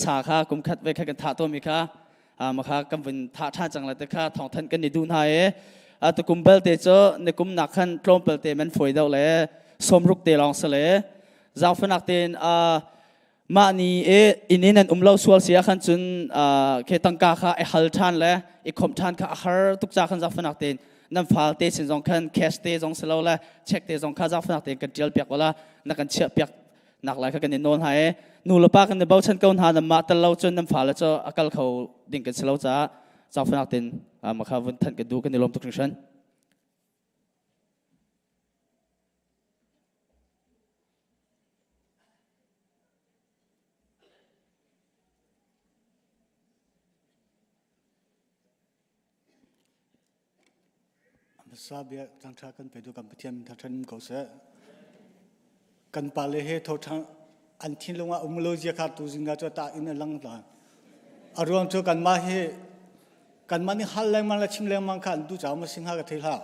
sa kha kum khat ve kha kan thah tawnmi kha ma kha kan vun thah ṭhan cang la te kha thawngthanh kan i duh hna i tukum bal te cu ni kum nak khan tlawmpal te man fawi deuh le sawmruk te lawng si le zaangfanak tein mah ni i inn in an um lo sual si ah khan cun khi tangka kha i hal ṭhan le i khomh ṭhan kha a har tuk ca khan zaangfanak tein nan fal te sin zong khan cash te zong si lo le check te zong kha zaangfanak tein kan ṭial piak wala na kan chiah piak nak lai kha kan i nawl hna i nu le pa kan i bochan ko hna nan mah tel lo cun nan fale cu a kal kho ding kan si lo caah zaangfanak tein mah kha vun thanh kan duh kan i lawm tuk hringhran. Hmasa bia cangṭha kan petu kan Pathian min thangṭhat um ko seh. Kan pale he thoṭhang an thinlung ah um lo zia kha tu zing cu ta in a lang ta. A ruang cu kanmah hi kanmah nih hal lengmang le chim lengmang kha an duh caah ma sing ha ka thei hlah.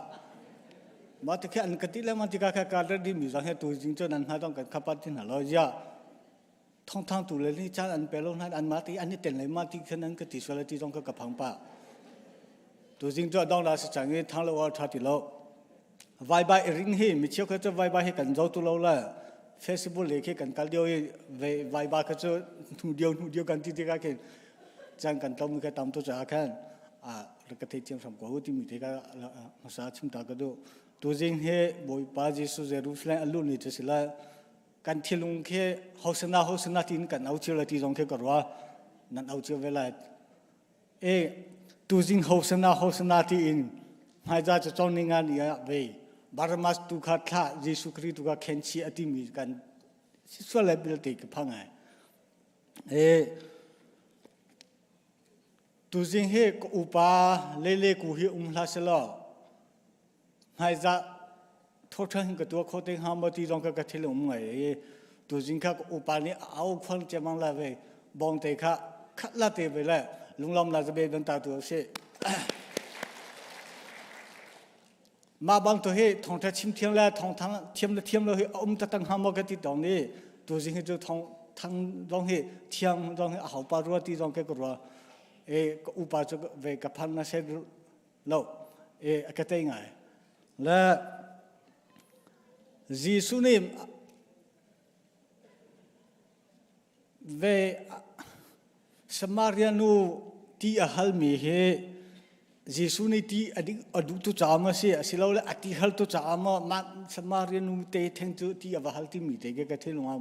Mah ti khi an ka ti lengmang tikah kha ka ready mi zong he tu zing cu nan hna dong kan khapat ti hna lo zia. Thongthang tu le nih caan an pe lo hna anmah ti an i tel le mah ti khan an ka ti sual ti zong ka ka phang pah. Tuzing cu dong la si cang i thang lo awr tha ti lo. Vaibai i ring hi mi cheukhat cu vaibai hi kan zo tu lo le Facebook le khi kan kal dio i vaiba kha cu hnu dio hnu dio kan ti tikah khin caan kan tlom kha tam tu caah khan a ka thei thiam hram ko ti mi te ka hmasa chim ta ka du. Tuzing hi Bawipa Jesuh Jerusalem a luh ni cu si lai kan thilung khi hosana hosana tiin kan au cio lai ti zong khi ka ruah nan au cio ve lai e tuzing hosana hosana tiin hmaiza cu chong ni nga ni ah ve Barabbas tu kha thla Jesuh Khrih tu kha khenchi a timi kan si sual lai belte ka phang ai e tuzing hi ka upa lele ku hi um hla selaw hmaizah thawṭhan hin ka tuah kho te hnga maw ti zong kha ka thil um ngai i tuzing kha ka upa nih a au khuang ciamang la ve bawng te kha khat la te ve le lunglawm la zabe ban ta tu a si mah bang to hi thawngṭha chim thiam le thawngthang thiam le thiam lo hi a um taktak hnga maw ka ti tawng ni tuzing hi cu thawng thang zong hi thiam zong hi a hau pa rua ti zong ke ka rua e ka upa cu ve ka phan na se lo e a ka tei ngai le Jesuh nih ve Samaria nu ti a halmi hi Jesuh nih ti a duh tu caah maw si asilole a ti hal tu caah maw mah Samaria nu te theng cu ti a va hal timi te ke ka thinlung ah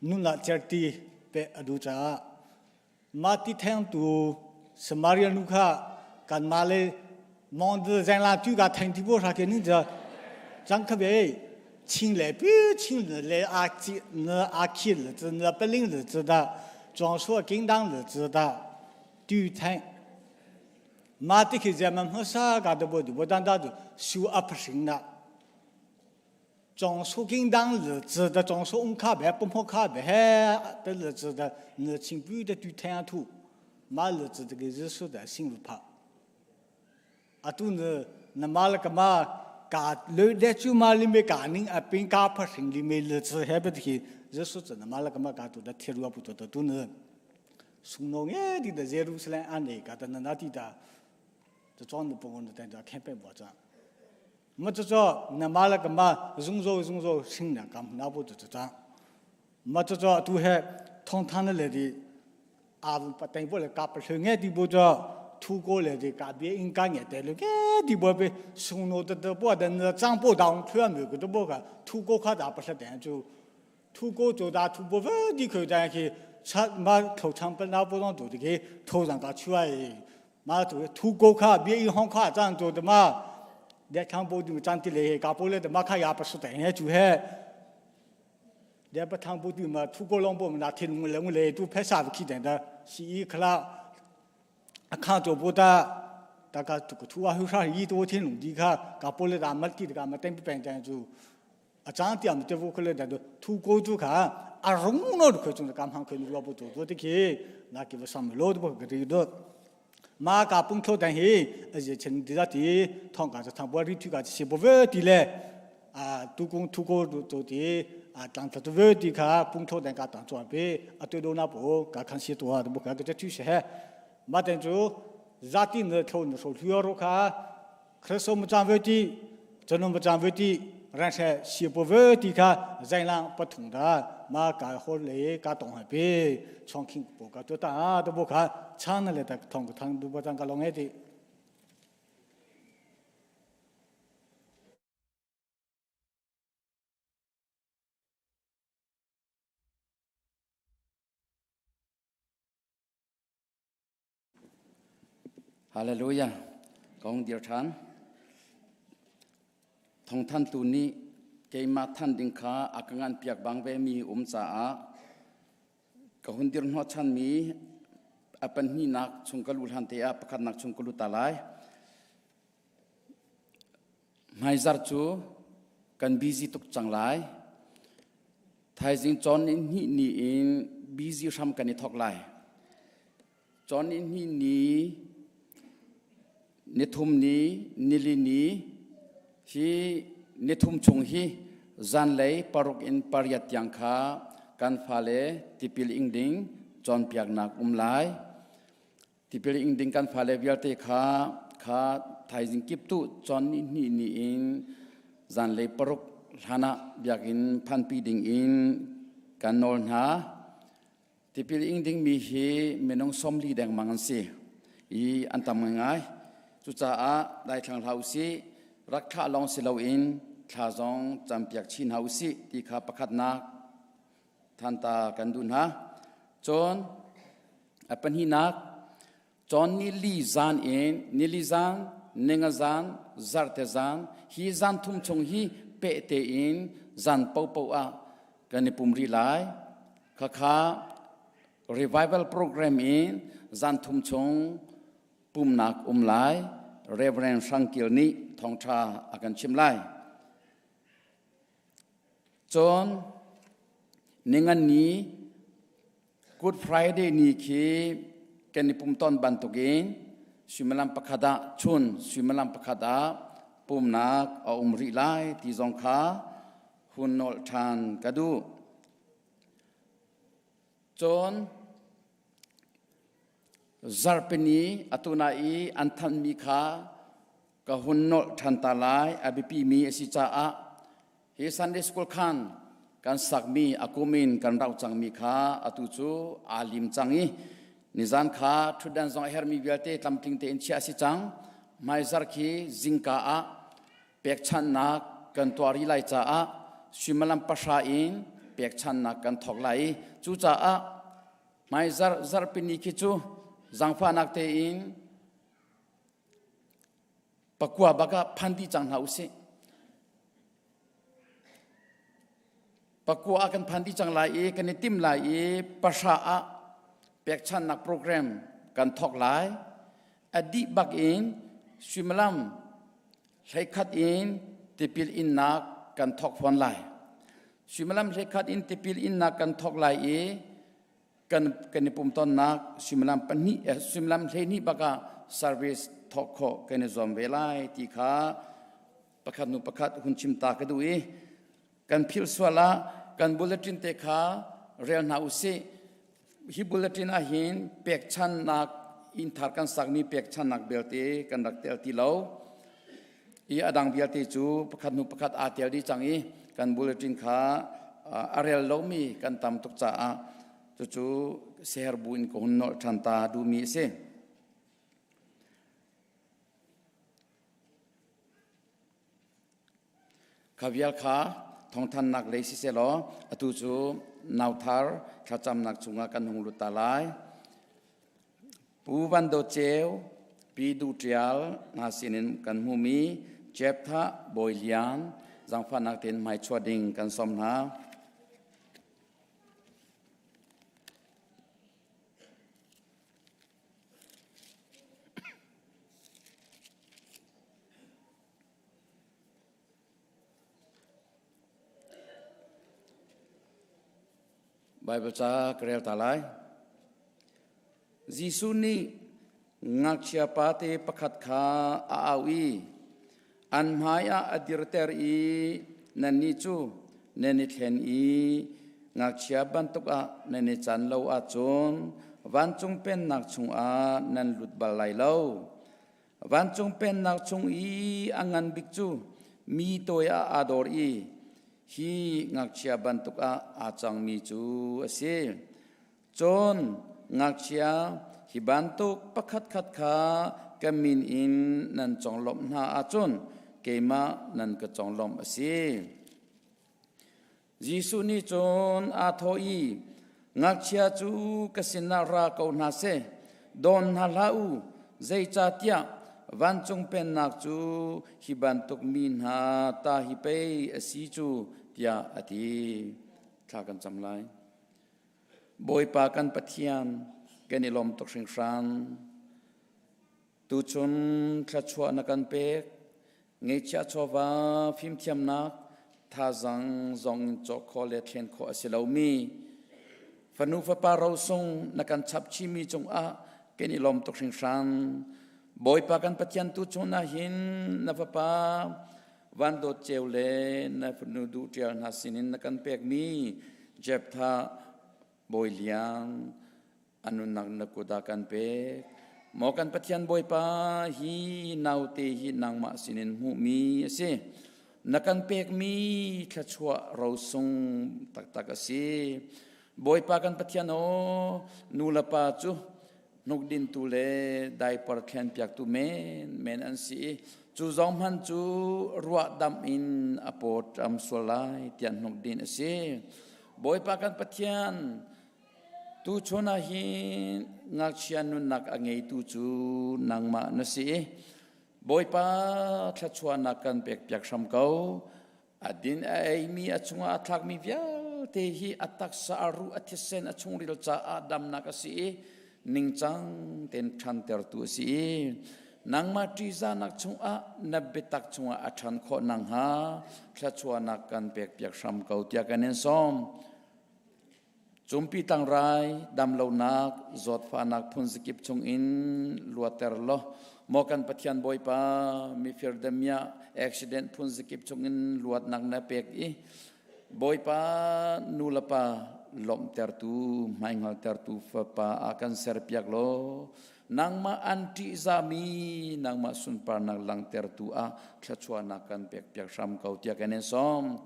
nun ah certi pe a duh caah mah ti theng tu. Samaria nu kha kanmah le mong de zeng la tu ka theng ti bo ra ke ni ja chang kha be 清来不清的来阿基那阿基日子那不灵日子的，装说叮当日子的，对谈。马的去咱们和啥个都不对，不单单就修阿不行了。装修叮当日子的，装修卡白不破卡白的日子的，那清不的对谈土，马日子这个日数的心不怕。 အတူနနမလကမကာလေတဲ့ချူမာလီမေကာနင်းအပင်ကာဖရှင်လီမေလချဟဲဘတိဇဆုချနမလကမကာတူဒထေရဝပုတတူနဆုနောငယ်ဒီဒဂျေရုဆလမ်အနေကတနနာတိတာတချောင်းပုံတဲ့တဲ့ခဲပဲဘောချာမတချောနမလကမဇုံဇောဇုံဇောရှင်းနာကမ်နာဘုတတမတချောတူဟဲထုံထန်းလေဒီအာပတိုင်ဘောလေကပ်လငယ်ဒီဘောချာ 土过来的改变应该也得了，个地方被送到的的不的那长不当突然没个都不个土过卡大不是点就土过做大土不分的口在去，他妈头长本来不让做的给头上个出来，妈做土过卡别一行卡这样做的嘛，连长不就长的嘞，搞不来的嘛卡也不是点就系。连不长不对嘛，土过啷不那天龙来来都拍啥子去点的，是一克拉。အခါတော့ဘတာတကတုကထူအဟုရှာဤတို天龙ဒီခါကပိုလေဒါမတ်တိကမတင်ပန်တန်ကျူအချမ်းတျမ်တေဝခလေဒါထူကိုကျူခါအရုံနောခချုံကမ်ဟန်ခေနရဘတိုဒိုတိခေနာကိဝဆမ်လောဒဘဂရီဒမာကပုန်ထိုတန်ဟေအဇေချင်းဒီဇာတီထောင်းကစထဘရီထူကစီဘဝတီလေအာတူကုံထူကိုတိုတီအာတန်တဝတီခါပုန်ထိုတန်ကတန်ချွာပေအတေဒိုနာဘောကခန်စီတောဒဘကကတချူရှေ 马等就扎地那头那时候主要看，可是我们张卫的，这侬们张卫的，人家西部卫的看人浪不同的，马改好来改东海边，重庆不改就打都不看，唱那来的同个堂都不张个龙爱的。 Hallelujah. Kong dir than. Thong than tu ni keima than ding kha akangan piak bang ve mi um cha a ka hun dir hno chan mi apan hi nak chung ka lu han te a pakhat nak chung ka lu ta lai. Hmaizar cu kan busy tuk cang lai. Thaizing chon in hi ni in busy hram kan i thok lai. Chon in hi ni nithum ni nili ni hi nithum chung hi zanlei paruk in pariat tiang kha kan fale tipil ing ding cawnpiaknak um lai. Tipil ing ding kan fale vialte kha kha thaizing kip tu chon ni ni ni in zanlei paruk hlana biakinn phanpi ding in kan nawl hna. Tipil ing ding mi hi minung somli dengmang an si i an tam ngai. Cucaah daithlang hlah usih, rak thlah lawng si loin thla zong campiak chin hna usih ti kha pakhatnak thanta kan duh hna. Cun a pahnihnak, cun nili zan in nili zan, ninga zan, zarhte zan, hi zan thum chung hi peh tein zan paohpaoh ah kan i pum rih lai. Khakha revival program in zan thum chung pumnak um lai. Reverend Hrang Kil nih thawngṭha a kan chim lai. Cun ningan ni Good Friday ni khi kan i pum ton bantukin suimilam pakhat ah chun suimilam pakhat ah pumnak a um rih lai ti zong kha hun nolh ṭhan ka duh. Cun zarhpini atu na i an thanhmi kha ka hun nolh ṭhan ta lai a biapimi a si caah hi Sunday School khan kan sakmi a kum in kan rauh cangmi kha atu cu aa lim cang i nizan kha ṭhutdan zong a herhmi vialte tlamtling tein chiah a si cang. Hmaizarh khi zingka ah pekchanhnak kan tuah rih lai caah suimilam pahra in pekchanhnak kan thawk lai i cucaah hmaizarh zarhpini khi cu Zaangfahnak tein pakua bak ah phan dih cang hna usih. Pakua ah kan phan dih cang lai i kan i tim lai i pahra ah pekchannak program kan thawk lai. A dih bak in suimilam 11 in tipil innak kan thawk fawn lai. Suimilam 11 in tipil innak kan thawk lai i kan kan i pumtonnak suimilam pahnih suimilam 12 bak ah service thawk khawh kan i zuam ve lai ti kha pakhat hnu pakhat hun chim ta ka duh i kan philh sual ah kan bulletin te kha rel hna usih. Hi bulletin ah hin pekchannak inn thar kan sakmi pekchannak belte kan rak tel ti lo i a dang vialte cu pakhat hnu pakhat aa tel dih cang i kan bulletin kha a rel lomi kan tam tuk caah cucu seher bu in ka hun nolh ṭhan ta duhmi a si. Kha vial kha thawngthannak lei sisehlaw atu cu nauthar thlacamnak chungah kan hung lut ta lai. Pu Van Do Ceu, Pi Duh Ṭial hna sinin kan hmuhmi Jepthah Bawi Lian zaangfahnak tein hmaichuah ding kan sawm hna. Baibal ca ka rel ta lai. Jesuh nih ngakchia pate pakhat kha a au i an hmai ah a dirter i nannih cu nan i thlen i ngakchia bantuk ah nan i can lo ahcun vancung pennak chungah nan lut bal lai lo. Vancung pennak chung i a ngan bik cu mi toi ah aa dor i hi ngakchia bantuk ah aa cangmi cu a si. Cun ngakchia hi bantuk pakhatkhat kha ka min in nan conglawmh hna ahcun keimah nan ka conglawmh a si. Jesuh nih cun aa thawh i, Ngakchia cu ka sinah ra ko hna seh, dawn hna hlah u, zeicahtiah vancung pennak cu hi bantuk mi hna ta hi pei a si cu, tiah a ti. Thla kan cam lai. Bawipa kan Pathian, kan i lawm tuk hringhran. Tuchun thluachuah na kan pek, ngeihchiah chawva fimthiamnak thazang zong in cawk khawh le thlen khawh a si lomi fanu fapa rosung na kan chap chihmi cungah kan i lawm tuk hringhran. Bawipa kan Pathian tuchun ah hin na fapa Van Dawt Ceu le na fanu Duh Ṭial hna sinin na kan pekmi Jephthah Bawi Liang a nunnak na kut ah kan pek. Maw kan Pathian Bawipa, hi naute hi nangmah sinin hmuhmi a si. Na kan pekmi thluachuah rosung taktak a si. Bawipa kan Pathian aw, nu le pa cu hnukdintu le diaper thlenpiaktu menmen an si i cu zong hmanh cu ruahdamh in a paw ṭam sual lai tiah hnukdin a si. Bawipa kan Pathian, Tuchun ah hin ngakchia nunnak a ngeitu cu nangmah na si i Bawipa thluachuahnak kan pekpiak hram ko. A din a eimi a chungah a thlakmi vialte hi a taksa a ruh a thisen a chungril caah damnak a si i ningcang tein ṭhantertu a si i nangmah ṭihzahnak chungah na biatak chungah a ṭhan khawh nakhnga thluachuahnak kan pekpiak hram ko tiah kan in sawm. Cumpi tlangrai, damlonak, zawtfahnak phunzakip chungin luater law, maw kan Pathian Bawipa, mifir damiah, accident phunzakip chungin luatnak na pek i, Bawipa nu le pa lawmhtertu, hmaihngaltertu fapa ah kan serpiak law, nangmah an ṭihzahmi, nangmah sunparnak langhtertu ah thluachuahnak kan pekpiak hram ko tiah kan in sawm.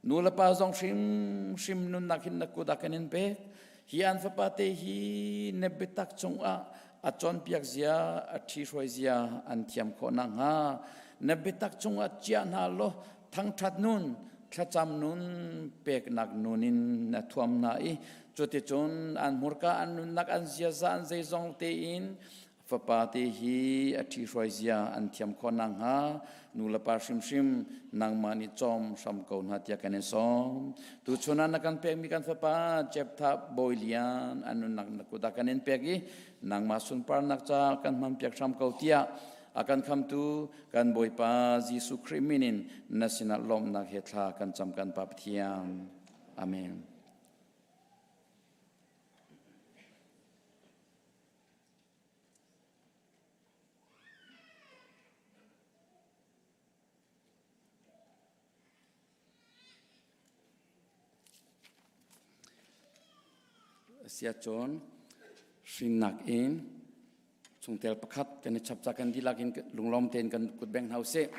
Nu le pa zong hrimhrim nunnak hin na kut ah kan in pek. Hi an fapa te hi na biatak cungah a cawnpiak zia, a ṭhihruai zia an thiam khawh nakhnga na biatak cungah chiah hna law thangṭhat nun, thlacam nun, peknak nun in na thuam hna i. Cuticun an hmurka, an nunnak, an ziaza, an zeizong tein fapa te hi a ṭhihruai zia an thiam khawh nakhnga nu le pa hrimhrim nangmah nih cawm hram ko hna tiah kan in sawm. Tuchun ah na kan pekmi kan fapa Jephthah Bawi Lian an nunnak na kut ah kan in pek i nangmah sunparnak ca kan hmanpiak hram ko tiah a kan khamtu kan Bawipa Jesuh Khrih min in na sinah lawmhnak he thla kan cam kan Pa Pathian. Amen. Siacun hrinnak in chungtel pakhat kan i chap ca kan dihlak in lunglawm tein kan kut beng hna usih.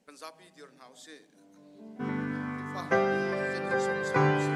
Kan zapi dir hna usih. Khrihfa kan som som usih.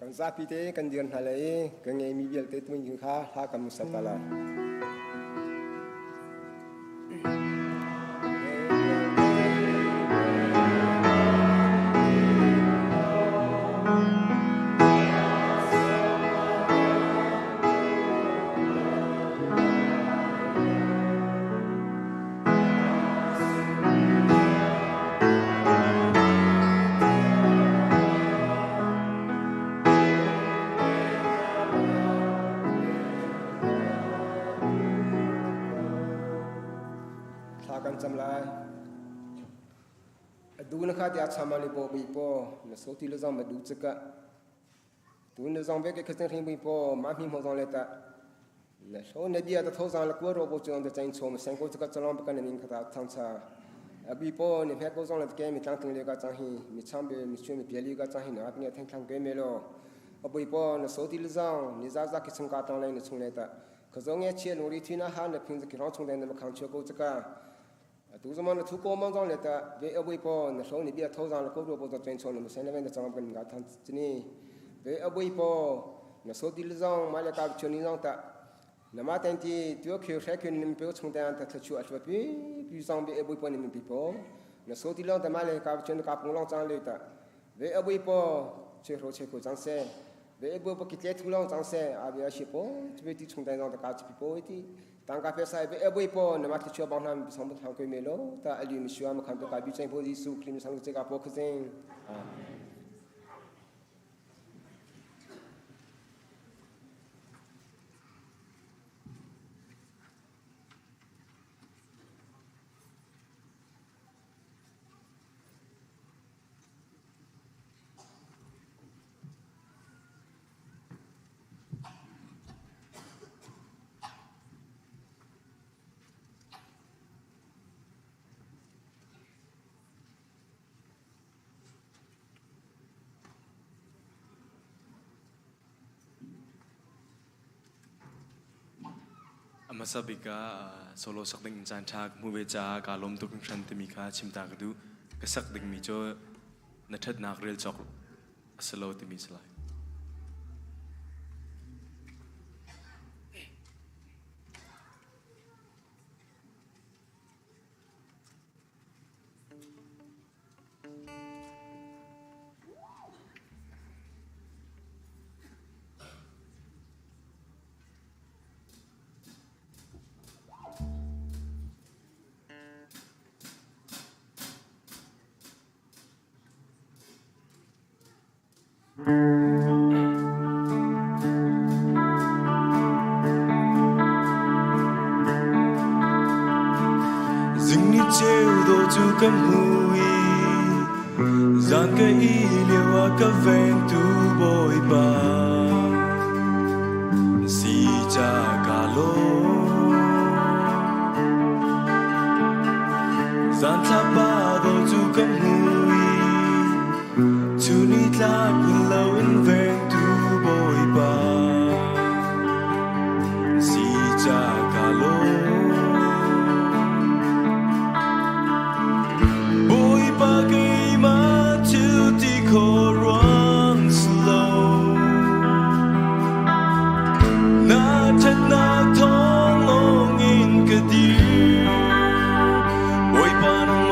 Kan zapi te kan dir hna le i kan ngeimi vialte tuin kha hla kan sak ta lai. Thla kan cam lai. Adu na kha tia chama ni bo bi po na so ti lo zong ma du chaka. Tu na zong ve ke khaseng hring bi po ma mi mo zong le ta. Na so na bia ta tho zang la ko ro bo chung de chain chom seng ko chaka chalong pa kan min khata thang cha. Abi po ni phe ko zong le ke mi tlang ting le ka chang hi mi cham be mi chu mi peli ka chang hi na pne thang thang ke me lo. Abui po na so ti lo zong ni za za ki chung ka tong le na chung le ta. Khazong ye che lung ri thi na ha na phing ki rong chung de na ma khang chu ko chaka. Tu zaman na thu ko mang zong le ta ve abui po na so ni bia tho zang la ko ro bo chain chom na sen le na chang kan ga than chini. Ve abui po na so ti lo zong ma le ka chu ni zong ta. Na ma ten ti tu khyu hre khyu nim pe chung ta ta chu a pi pi zong be abui po ni mi pi po na so ti long ta ma le ka chu ka pung long chang le ta ve abui po che ro che ko chang se ve abu po ki tle thu long chang se a be a shi po chu be ti chung ta zong ta ka chi pi po ti tang ka pe sai ve abui po na ma ti chu bang nam song thang ko me lo ta ali mi shu ma khan to ka bi chen po ji su klim sang che ka po khzing. Amen. A hmasa bik ah solo sak ding in caan ṭha ka hmuh ve caah kaa lawm tuk hringhran timi kha chim ta ka duh. Ka sak dingmi cu na ṭhatnak rel cawk a si lo timi si lai. Zing ni ceu dawh cu ka hmu i zan ka ih lio ah ka vengtu Bawipa si ca ka lawm. Zan thlapa dawh cu ka hmu i Cu ni tlak loin vengtu Bawipa si ca ka lawm. Bawipa keimah thil ti kho ruang si lo. Na ṭhatnak thawng lawngin ka dir. Bawipa nangmah.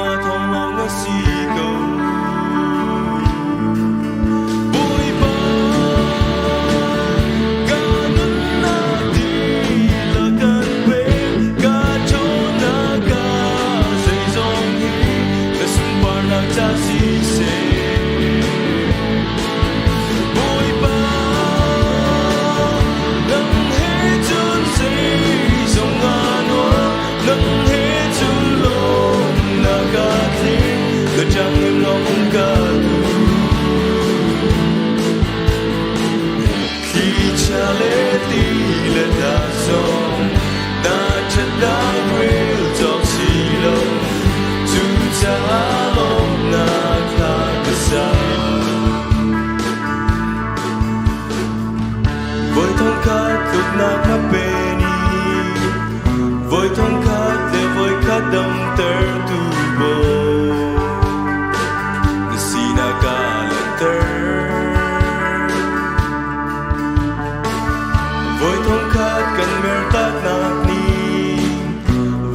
thangṭhatnak ni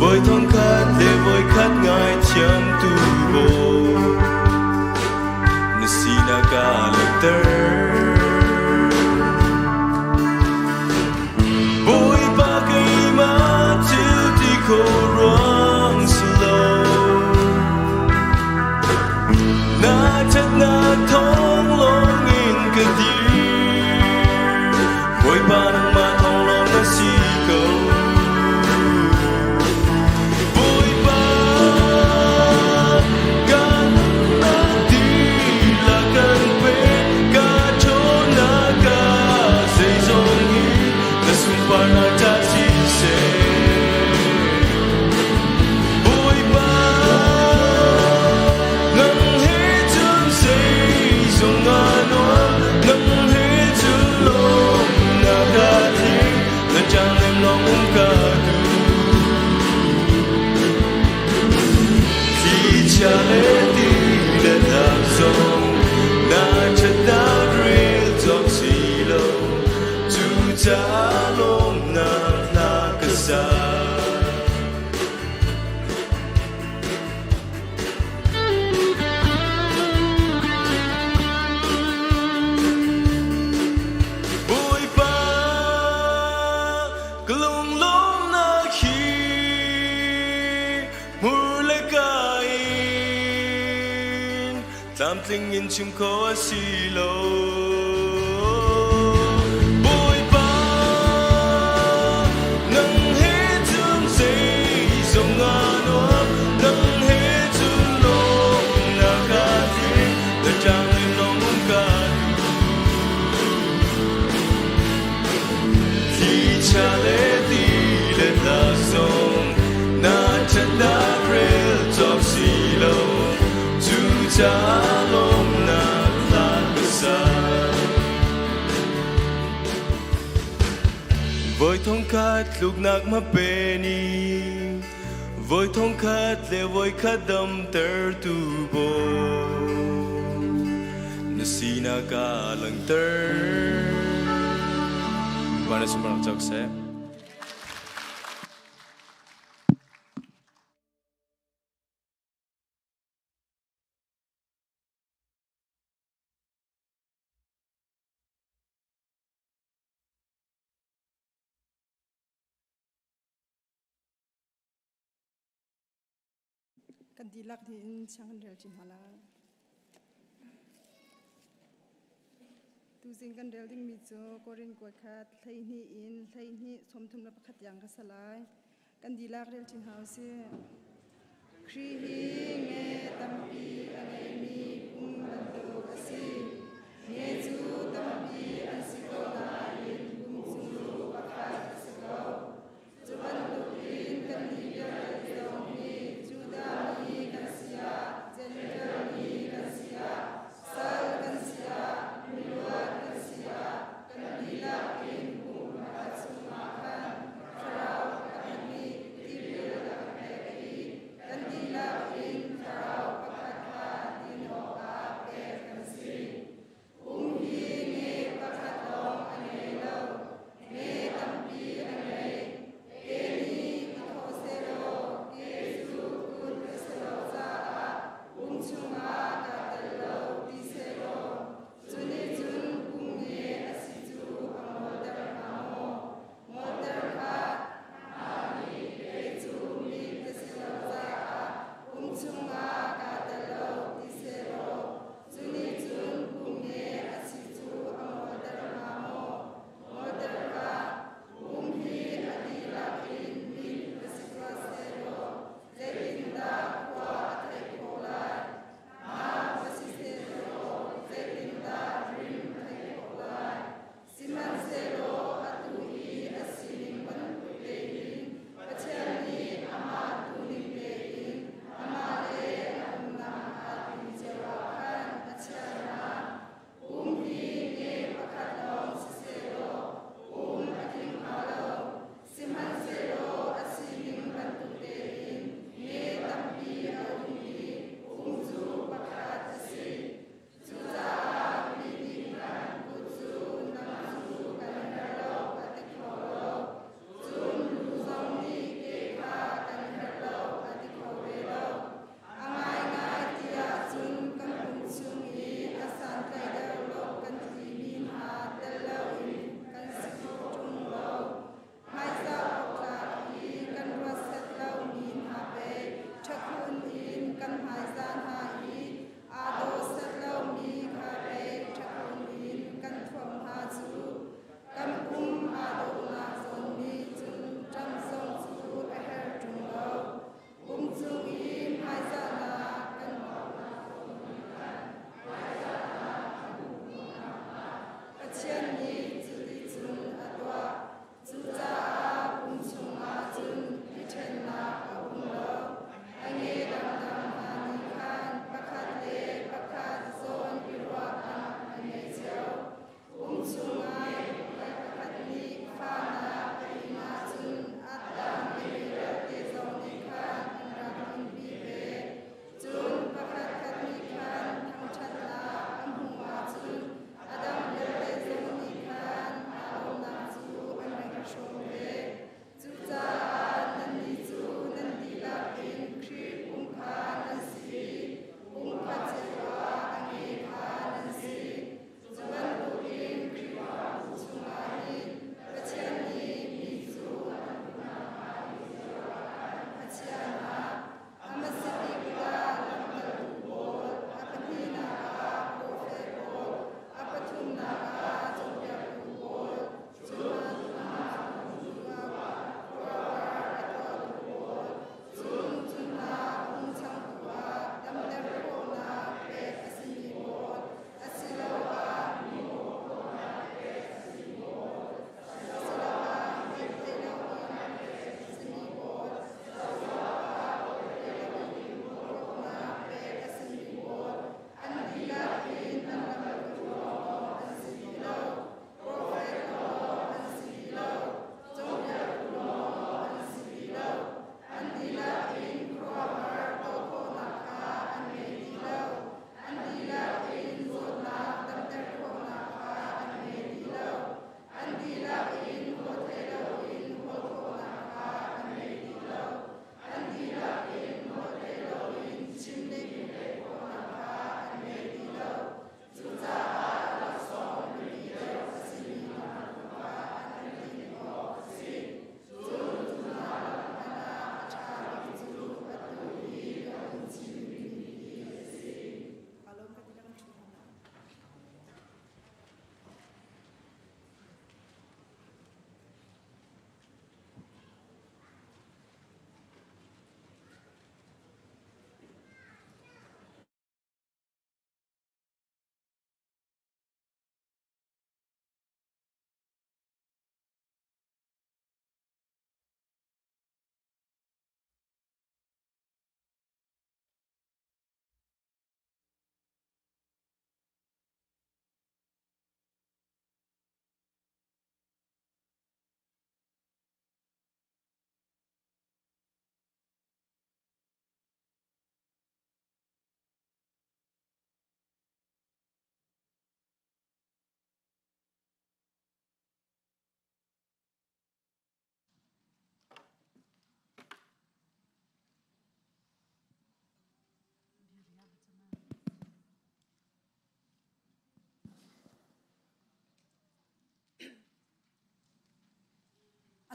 voi thongkhat le voi khat ngaithiamtu Bawi na sinak aa langhter. Bawipa keimah thil ti kho ruang si lo na ṭhatnak thawng lawng in ka dir Bawipa nangmah thawng lawng na si ko Bawipa kan nunnak dihlak kan pe ka ṭhawnnak ah zeizong hi na sunparnak ca siseh Bawipa nang he cun zeizong ah nuam nang he cun lawmnak a tling na ṭangnem lawng um ka duh Thlichia le ti le tlak zong na ṭhatnak rel cawk si lo cucaah lawmnak hla ka sa. Bawipa ka lunglawmnak hi hmur le ka in tlamtling in chim kho a si lo. Bawipa nang he cun zeizong ah nuam nang he cun lawmnak a tling na ṭang in lawng um ka duh. Thlichia le ti le hla zong na ṭhatnak rel cawk si lo cucaah lawmnak hla ka sa. Voi thongkhat tluknak ma pe ni voi thongkhat le voi khat damtertu Bawi na sinak aa langhter. Van na sumar cawk seh. Kan dihlak dih in siang kan rel ṭi hna lai. Tuzing kan rel dingmi cu Korin kuakhat 12 in 12 31 tiang ka sa lai. Kan dihlak rel ṭi hna usih. Khrih hi nge tampi a ngeimi pum bantuk a si. Nge cu tampi an si ko nain pum cu pakhat a si ko. Cu bantukin kannih vialte zong hi Judah mi kan si ah, Jentail mi kan si ah, sal kan si ah, miluat kan si ah, kan dihlak in pum pakhat chungah khan Thlarau pakhat nih tipil a kan pek i kan dihlak in Thlarau pakhat kha din awkah pek kan si. Pum hi nge pakhat lawng a ngei lo.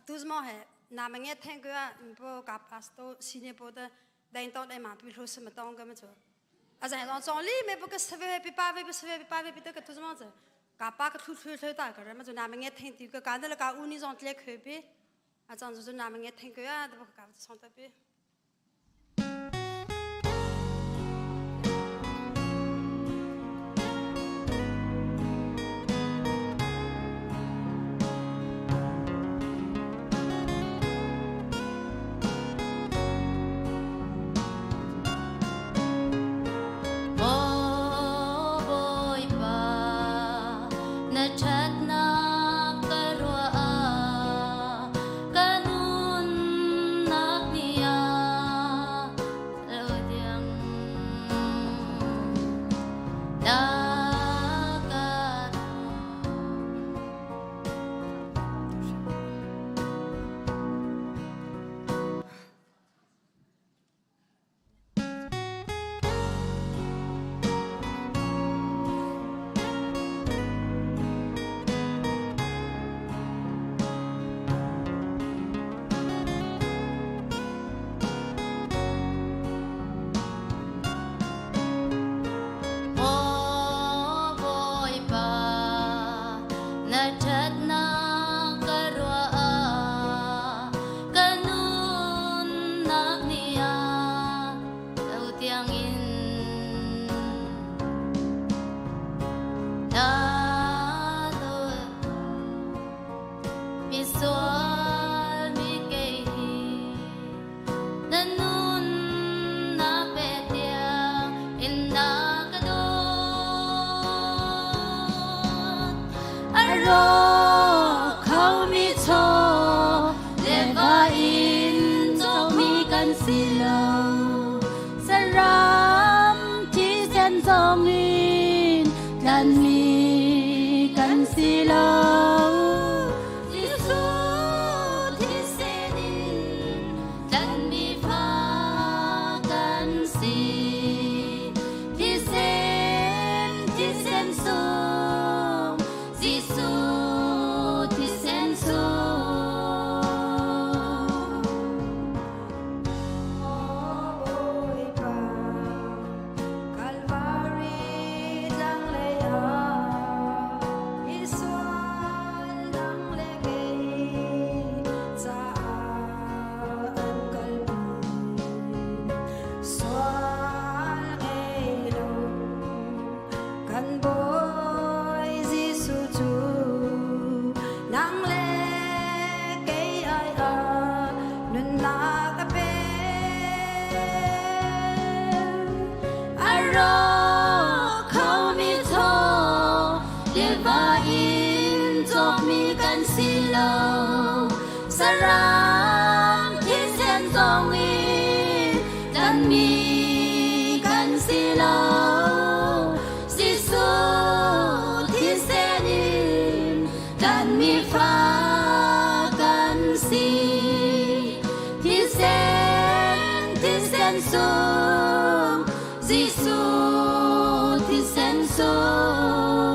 Tu mo he na ma nge theng ko po ka pasto sine po ta dai to dai ma pi hlo se ma tong ka ma chu a zai long chong li me po ka save pi pa ve pi save pi pa ve pi ta ka tu mo chu ka pa ka thu thu thu ta ka ma chu na ma nge theng ti ka ka na ka u ni zong tle khwe pi a chang chu na ma nge theng ko ya ta ka song ta pi. Maw Bawipa, na ṭhatnak ka ruah ah ka nunnak ni ah lo tiang na ka Maw Bawipa, na ṭhatnak ka ruah ah ka nunnak ni ah lo tiangin na dawt misual mi kei hi na nunnak pe tiang in na ka dawt. A rawk khomi chaw le va in cawkmi kan si lo. Saram thisen zongin tlanmi kan si lo. Jesuh thisen in tlanmi fa kan si. Thisen, thisen sung, Jesuh thisen sung. Maw Bawipa, Kalvari tlang lei ah Isual dang le kei caah an kalpi. Sual ngei lo kan Bawi Jesuh cu nang le kei ai ah nunnak a pe. A rawk khomi thaw le va in cawkmi kan si lo. Saram thisen zong in tlanmi kan si lo. Jesuh thisen in tlanmi fa kan si. Thisen, thisen sung, Jesuh thisen sung.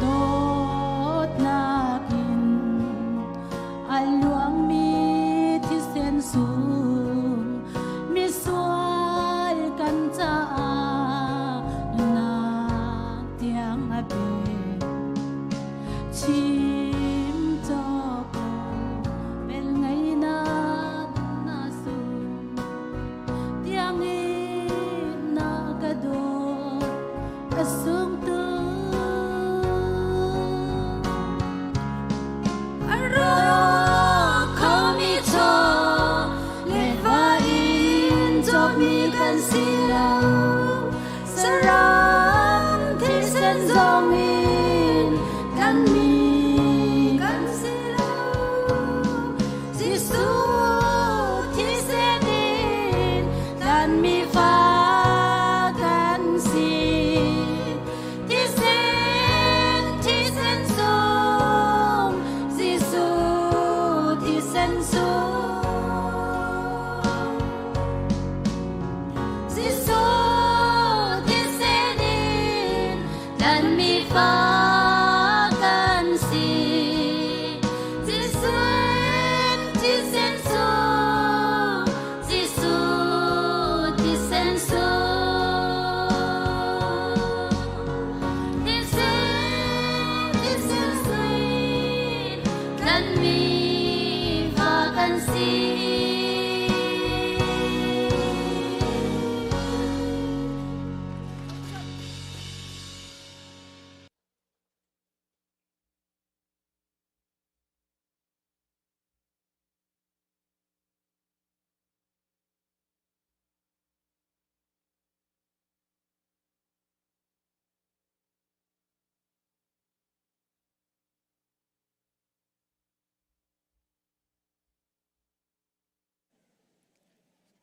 Dawtnak in a luangmi thisen sung misual kan caah nunnak tiang a pe. Chim cawk lo bel ngeinak na sung tiang in na ka dawt a sung tu. A rawk khomi chaw le va in cawkmi kan si lo. Saram thisen.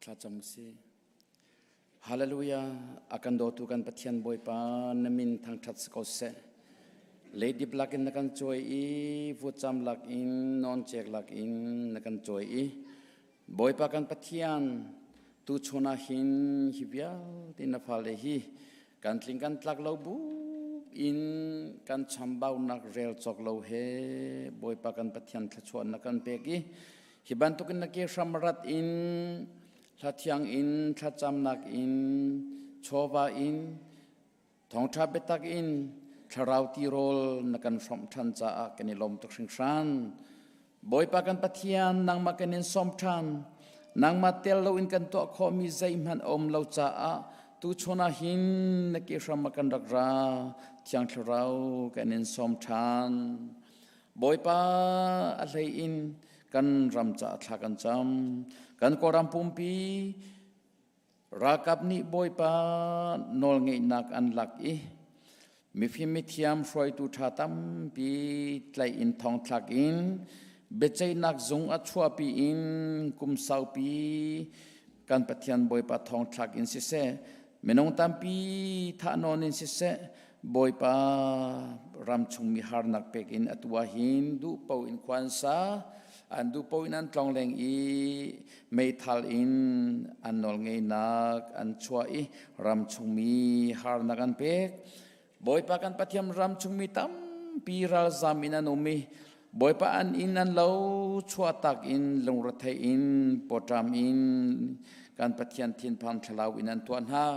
Thlacam si. Hallelujah. A kan dawtu kan Pathian Bawipa na min thangṭhat si ko seh. Lady Black in na kan cawi i vutcam lak in nawncek lak in na kan cawi i Bawipa kan Pathian tu chun ah hin hi vialte na fale hi kan tling kan tlak lo bu in kan chambaunak rel cawk lo he Bawipa kan Pathian thluachuah na kan pek i hi bantukin na ke hram rat in hlathiang in thlacamnak in chawva in Thawngṭha biatak in thlarau tirawl na kan hrawmh ṭhan caah kan i lawm tuk hringhran. Bawipa kan Pathian, nangmah kan in sawm ṭhan. Nangmah tel loin kan tuah khawhmi zeihmanh a um lo caah tuchun ah hin na ke hram ah kan rak ra. Thiang Thlarau kan in sawm ṭhan. Bawipa a hlei in kan ram caah thla kan cam. Kan Kawlram pumpi Ralkap nih Bawipa nawlngeihnak an lak i mifim mithiam hruaitu ṭha tampi tlaih in thongthlak in biaceihnak zung a chuahpi in kum saupi kan Pathian Bawipa thongthlak in siseh minung tampi thahnawn in siseh Bawipa ram chungmi harnak pek in atu ah hin duh paoh in khua an sa an duh paoh in an tlongleng i meithal in an nawlngeihnak an chuah i ram chungmi harnak an pek. Bawipa kan Pathian ram chungmi tampi ralzam in an um i Bawipa an inn an lo chuahtak in lungrethei in pawṭam in kan Pathian thinphang thlalau in an tuah hna.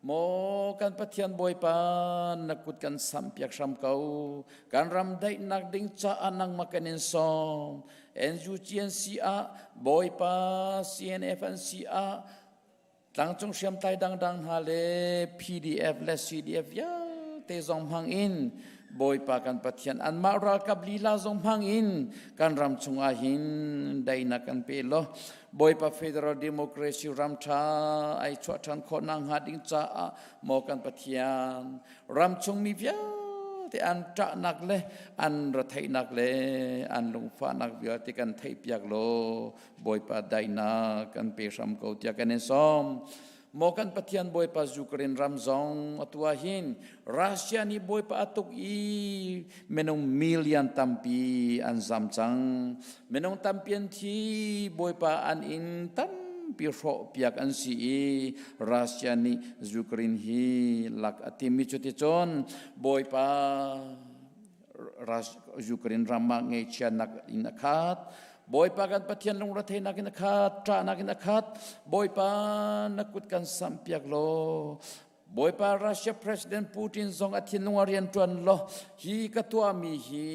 Maw kan Pathian Bawipa na kut kan samhpiak hram ko. Kan ram daihnak ding caah nangmah kan in sawm. NUGNC ah Bawipa CNF an si ah tlangcung hriamtlai dangdang hna le PDF le CDF vialte zong hmang in Bawipa kan Pathian anmah ralkap lila zong hmang in kan ram chungah hin daihnak kan pe law Bawipa Federal Democracy ram ṭha ai chuah ṭhan khawh nakhnga ding caah maw kan Pathian ram chungmi vialte an ṭahnak le an retheihnak le an lungfahnak vialte kan theihpiak law Bawipa daihnak kan pe hram ko tiah kan in sawm. Maw kan Pathian Bawipa Ukraine ram zong atu ah hin Russia nih Bawipa a tuk i minung million tampi an zam cang. Minung tampi an thi, Bawipa an inn tampi hrawh piak an si i Russia nih Ukraine hi lak a tim i cuticun Bawipa Ukraine ram ah ngaihchiatnak in a khat. Bawipa kan Pathian lungretheihnak in a khat, ṭahnak in a khat. Bawipa na kut kan samhpiak law Bawipa Russia President Putin zong a thinlung a rian ṭuan law hi ka tuahmi hi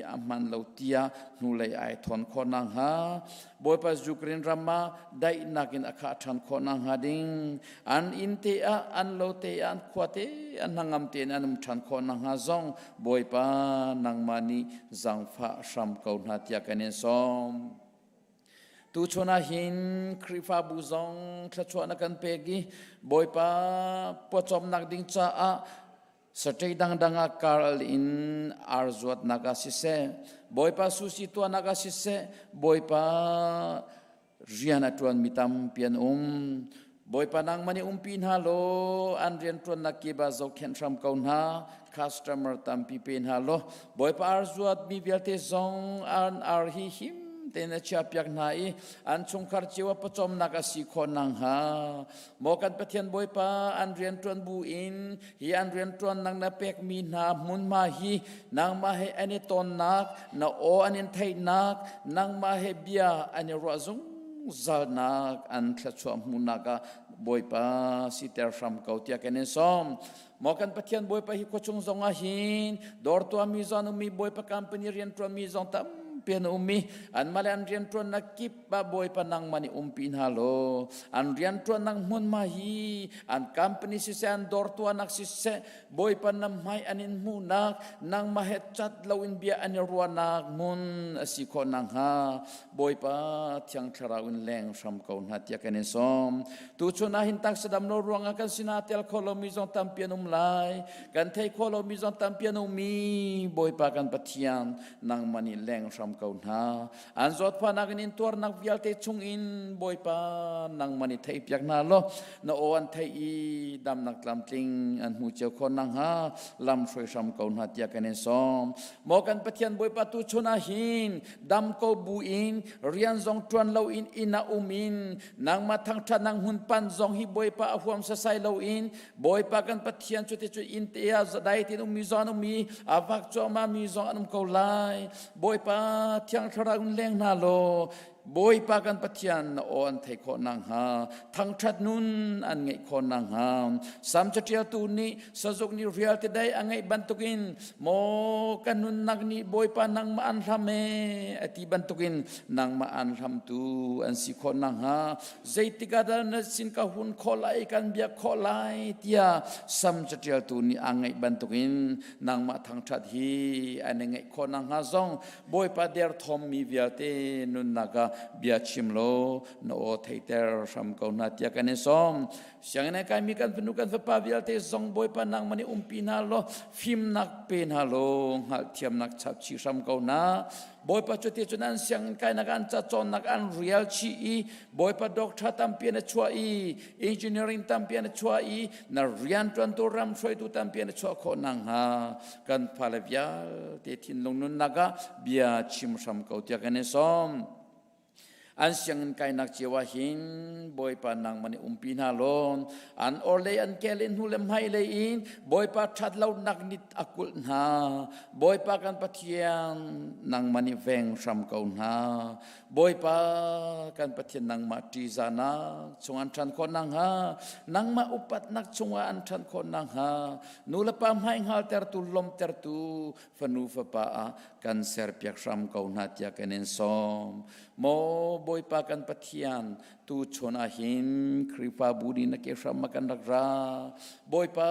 a hman lo tiah hnulei ai thawn khawh nakhnga Bawipa Ukraine ram ah daihnak in a khah ṭhan khawh nakhnga ding an inn te ah an lo te ah an khua te an hnangam tein an um ṭhan khawh nakhnga zong Bawipa nangmah nih zaangfah hram ko hna tiah kan in sawm. Tuchun ah hin Khrihfabu zong thluachuah na kan pek i Bawipa pawcawmnak ding caah Saṭei dangdang ah kar in ar zuatnak ah siseh, Bawipa susi tuahnak ah siseh, Bawipa rian a ṭuanmi tampi an um. Bawipa nangmah nih umpi hna law an rianṭuannak kip ah zohkhenh hram ko hna, customer tampi pe hna law Bawipa ar zuatmi vialte zong an ar hi him tein a chiahpiak hna i an chungkhar cio ah pawcawmnak a si khawh nakhnga Maw kan Pathian Bawipa an rianṭuan bu in hi an rianṭuannak na pekmi hna hmunhma hi nangmah he an i tonnak na aw an in theihnak nangmah he bia an i ruah zungzalnak an thluachuah hmuhnak ah Bawipa siter hram ko tiah kan in sawm. Maw kan Pathian Bawipa hi khuachung zong ah hin dawr tuahmi zong ummi Bawipa company rianṭuanmi zong tampi Tampi an um i anmah le an rianṭuannak kip ah Bawipa nangmah nih umpi hna law an rianṭuannak hmunhma hi an company siseh an dawr tuahnak siseh Bawipa na hmai an in hmuhnak nangmah he cat loin bia an i ruahnak hmun a si khawh nakhnga Bawipa Thiang Thlarau in leng hram ko hna tiah kan in sawm. Tuchun ah hin taksa dam lo ruangah kan sinah tel kho lomi zong tampi an um lai. Kan thei kho lomi zong tampi an um i Bawipa kan Pathian nangmah nih leng hram ko hna. An zawtfahnak in intuarnak vialte chungin Bawipa nangmah nih theihpiak hna law na aw an theih i damnak tlamtling an hmu cio khawh nakhnga lam hruai hram ko hna tiah kan in sawm. Maw kan Pathian Bawipa tu chun ah hin dam ko bu in rian zong ṭuan lo in inn ah um in nangmah thangṭhatnak hmun pan zong hi Bawipa a huam sasai lo in Bawipa kan Pathian cu ti cu inn te ah zadai tin ummi zong an um i a vak cuahmah mi zong an um ko lai. Bawipa Thiang Thlarau in leng hna law Bawipa kan Pathian na aw an theih khawh nakhnga thangṭhat nun an ngeih khawh nakhnga Sam caṭialtu nih sazuk nih rial ti dai a ngeih bantukin maw ka nunnak nih Bawipa nangmah an hlam e a ti bantukin nangmah an hlamtu an si khawh nakhnga zeitik ah dah na sin ka hun khawh lai kan biak khawh lai tiah sam caṭialtu nih aa ngaih bantukin nangmah thangṭhat hi an i ngaih khawh nakhnga zong Bawipa derthawmmi vialte nunnak ah bia chim law na aw theiter hram ko hna tiah kan in sawm. Sianginn kaimi kan fanu kan fapa vialte zong Bawipa nangmah nih umpi hna law fimnak pe hna law hngalhthiamnak chap chih hram ko hna. Bawipa cu ti cun an sianginn kainak an ca cawnnak an rial chih i Bawipa doctor tampi an chuah i engineering tampi an chuah i na rianṭuantu ram hruaitu tampi an chuah khawh nakhnga kan fale vialte thinlung nunnak ah bia chim hram ko tiah kan i sawm. An sianginn kainak cio ah hin Bawipa nangmah nih umpi hna law an orlei an kel in hnu le hmailei in Bawipa ṭhat lonak nit a kulh hna. Bawipa kan Pathian nangmah nih veng hram ko hna. Bawipa kan Pathian nangmah ṭihzahnak chung an ṭhan khawh nakhnga nangmah upatnak chungah an ṭhan khawh nakhnga nu le pa hmai hngaltertu lawmtertu fanu fapa ah kan serpiak hram ko hna tiah kan in sawm. Maw Bawipa kan Pathian, tu chun ah hin Khrihfabu nih na ke hram ah kan rak ra. Bawipa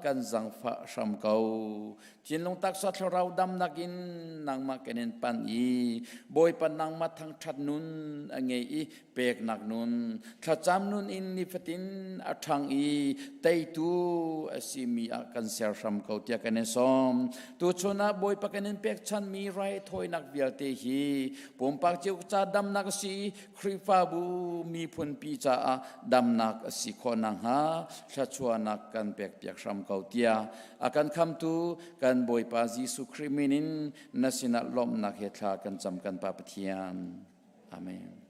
kan zangfah hram ko. Thinlung taksa thlarau damnak in nangmah kan in pan i Bawipa nangmah thangṭhat nun a ngei i peknak nun thlacam nun in nifatin a ṭhang i teitu a simi ah kan ser hram ko tiah kan in sawm. Tuchun ah Bawipa kan in pekchanmi raithawinak vialte hi pumpak cio ca damnak a si i Khrihfabu miphunpi caah damnak a si khawh nakhnga thluachuahnak kan pekpiak hram ko tiah a kan khamtu kan Bawipa Jesuh Khrih min in na sinah lawmhnak he thla kan cam kan Pa Pathian. Amen.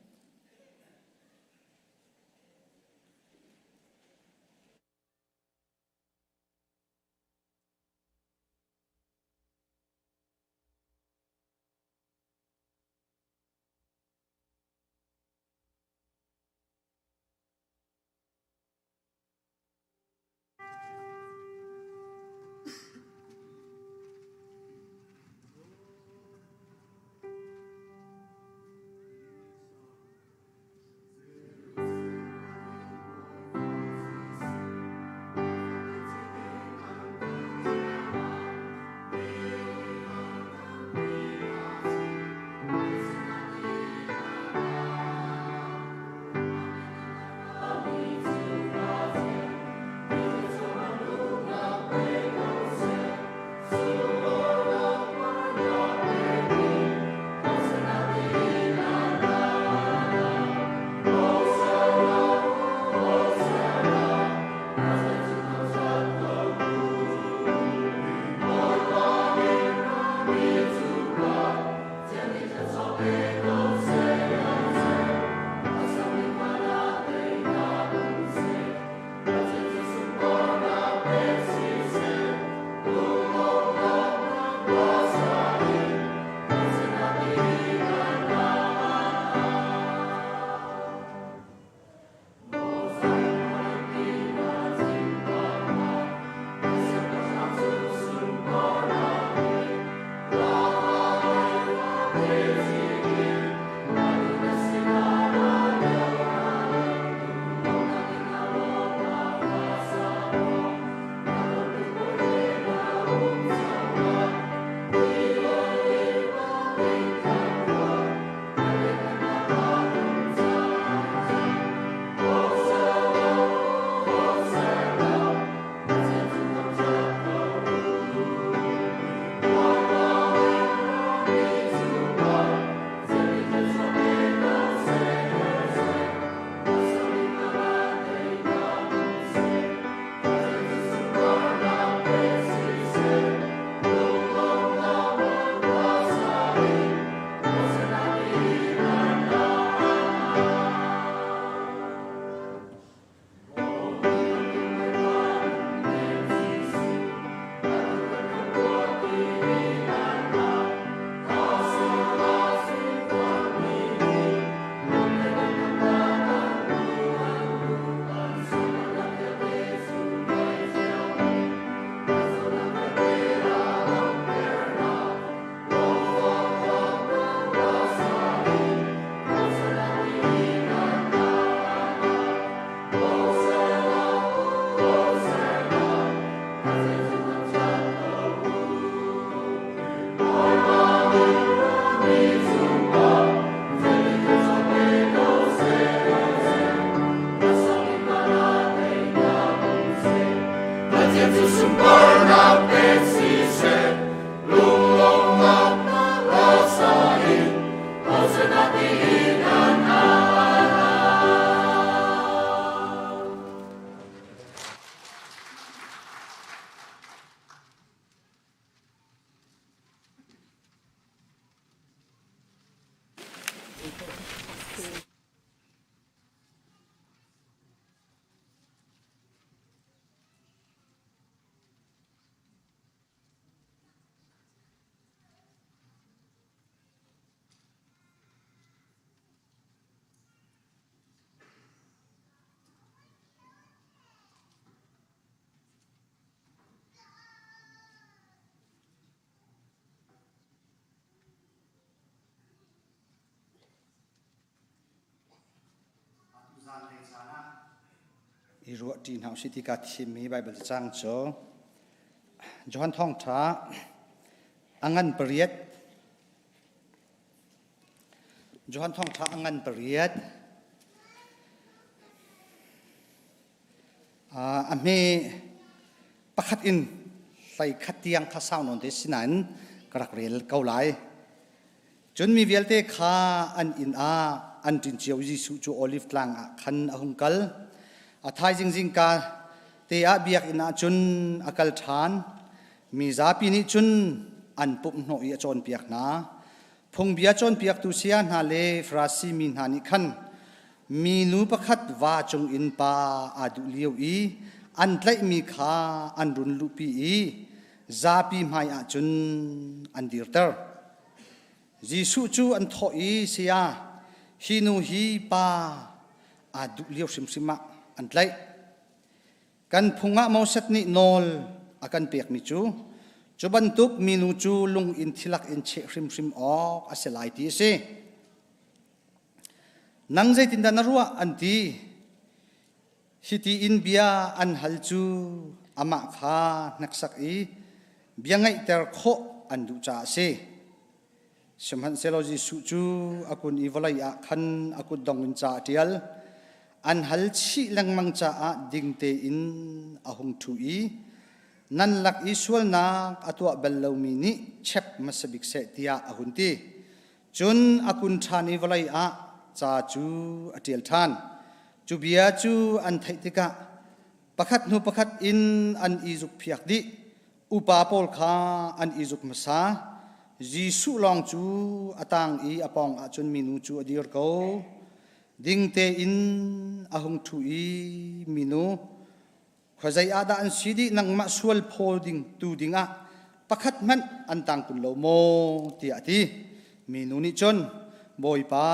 I ruahṭi hna usih ti kaa thimmi Baibal cacang cu Johan Thawngṭha a ngan pariat Johan Thawngṭha a ngan pariat a hme pakhat in hlei khat tiang kha sau nawn te sinain ka rak rel ko lai. Cun mi vialte kha an inn ah an ṭin cio i Jesuh cu Oliv Tlang ah khan a hung kal. A thaizing zingka te ah biakinn ah cun a kal ṭhan. Mi zapi nih cun an pumhhnawh i a cawnpiak hna. Phungbia cawnpiaktu saya hna le Farasi mi hna nih khan minu pakhat va cungin pa aa duh lio i an tlaihmi kha an run luhpi i zapi hmaiah cun an dirter. Jesuh cu an thawh i, Saya, hi nu hi pa aa duh lio hrimhrim ah an tlaih. Kan phung ah Moses nih nawl a kan pekmi cu, cu bantuk minu cu lung in thilak in cheh hrimhrim awk a si lai ti a si. Nang zeitindah na ruah? an ti. Hiti in bia an hal cu amah kha hneksak i bia ngaihter khawh an duh caah a si. Sihmanhsehlaw Jesuh cu a kun i vawlei ah khan a kutdong in ca a ṭial. An hal chih lengmang caah ding tein a hung ṭhu i nan lak i sualnak a tuah bal lomi nih chep hmasa bik seh tiah a hun ti. Cun a kun ṭhan i vawlei ah ca cu a ṭial ṭhan. Cu bia cu an theih tikah pakhat hnu pakhat in an i zukphiak dih. Upa pawl kha an i zuk hmasa. Jesuh lawng cu a tang i a pawng ah cun minu cu a dir ko. Ding tein a hung ṭhu i minu, Khuazei ah dah an si dih nangmah sual phaw ding tu dingah pakhat hmanh an tang kun lo maw tiah a ti. Minu nih cun Bawipa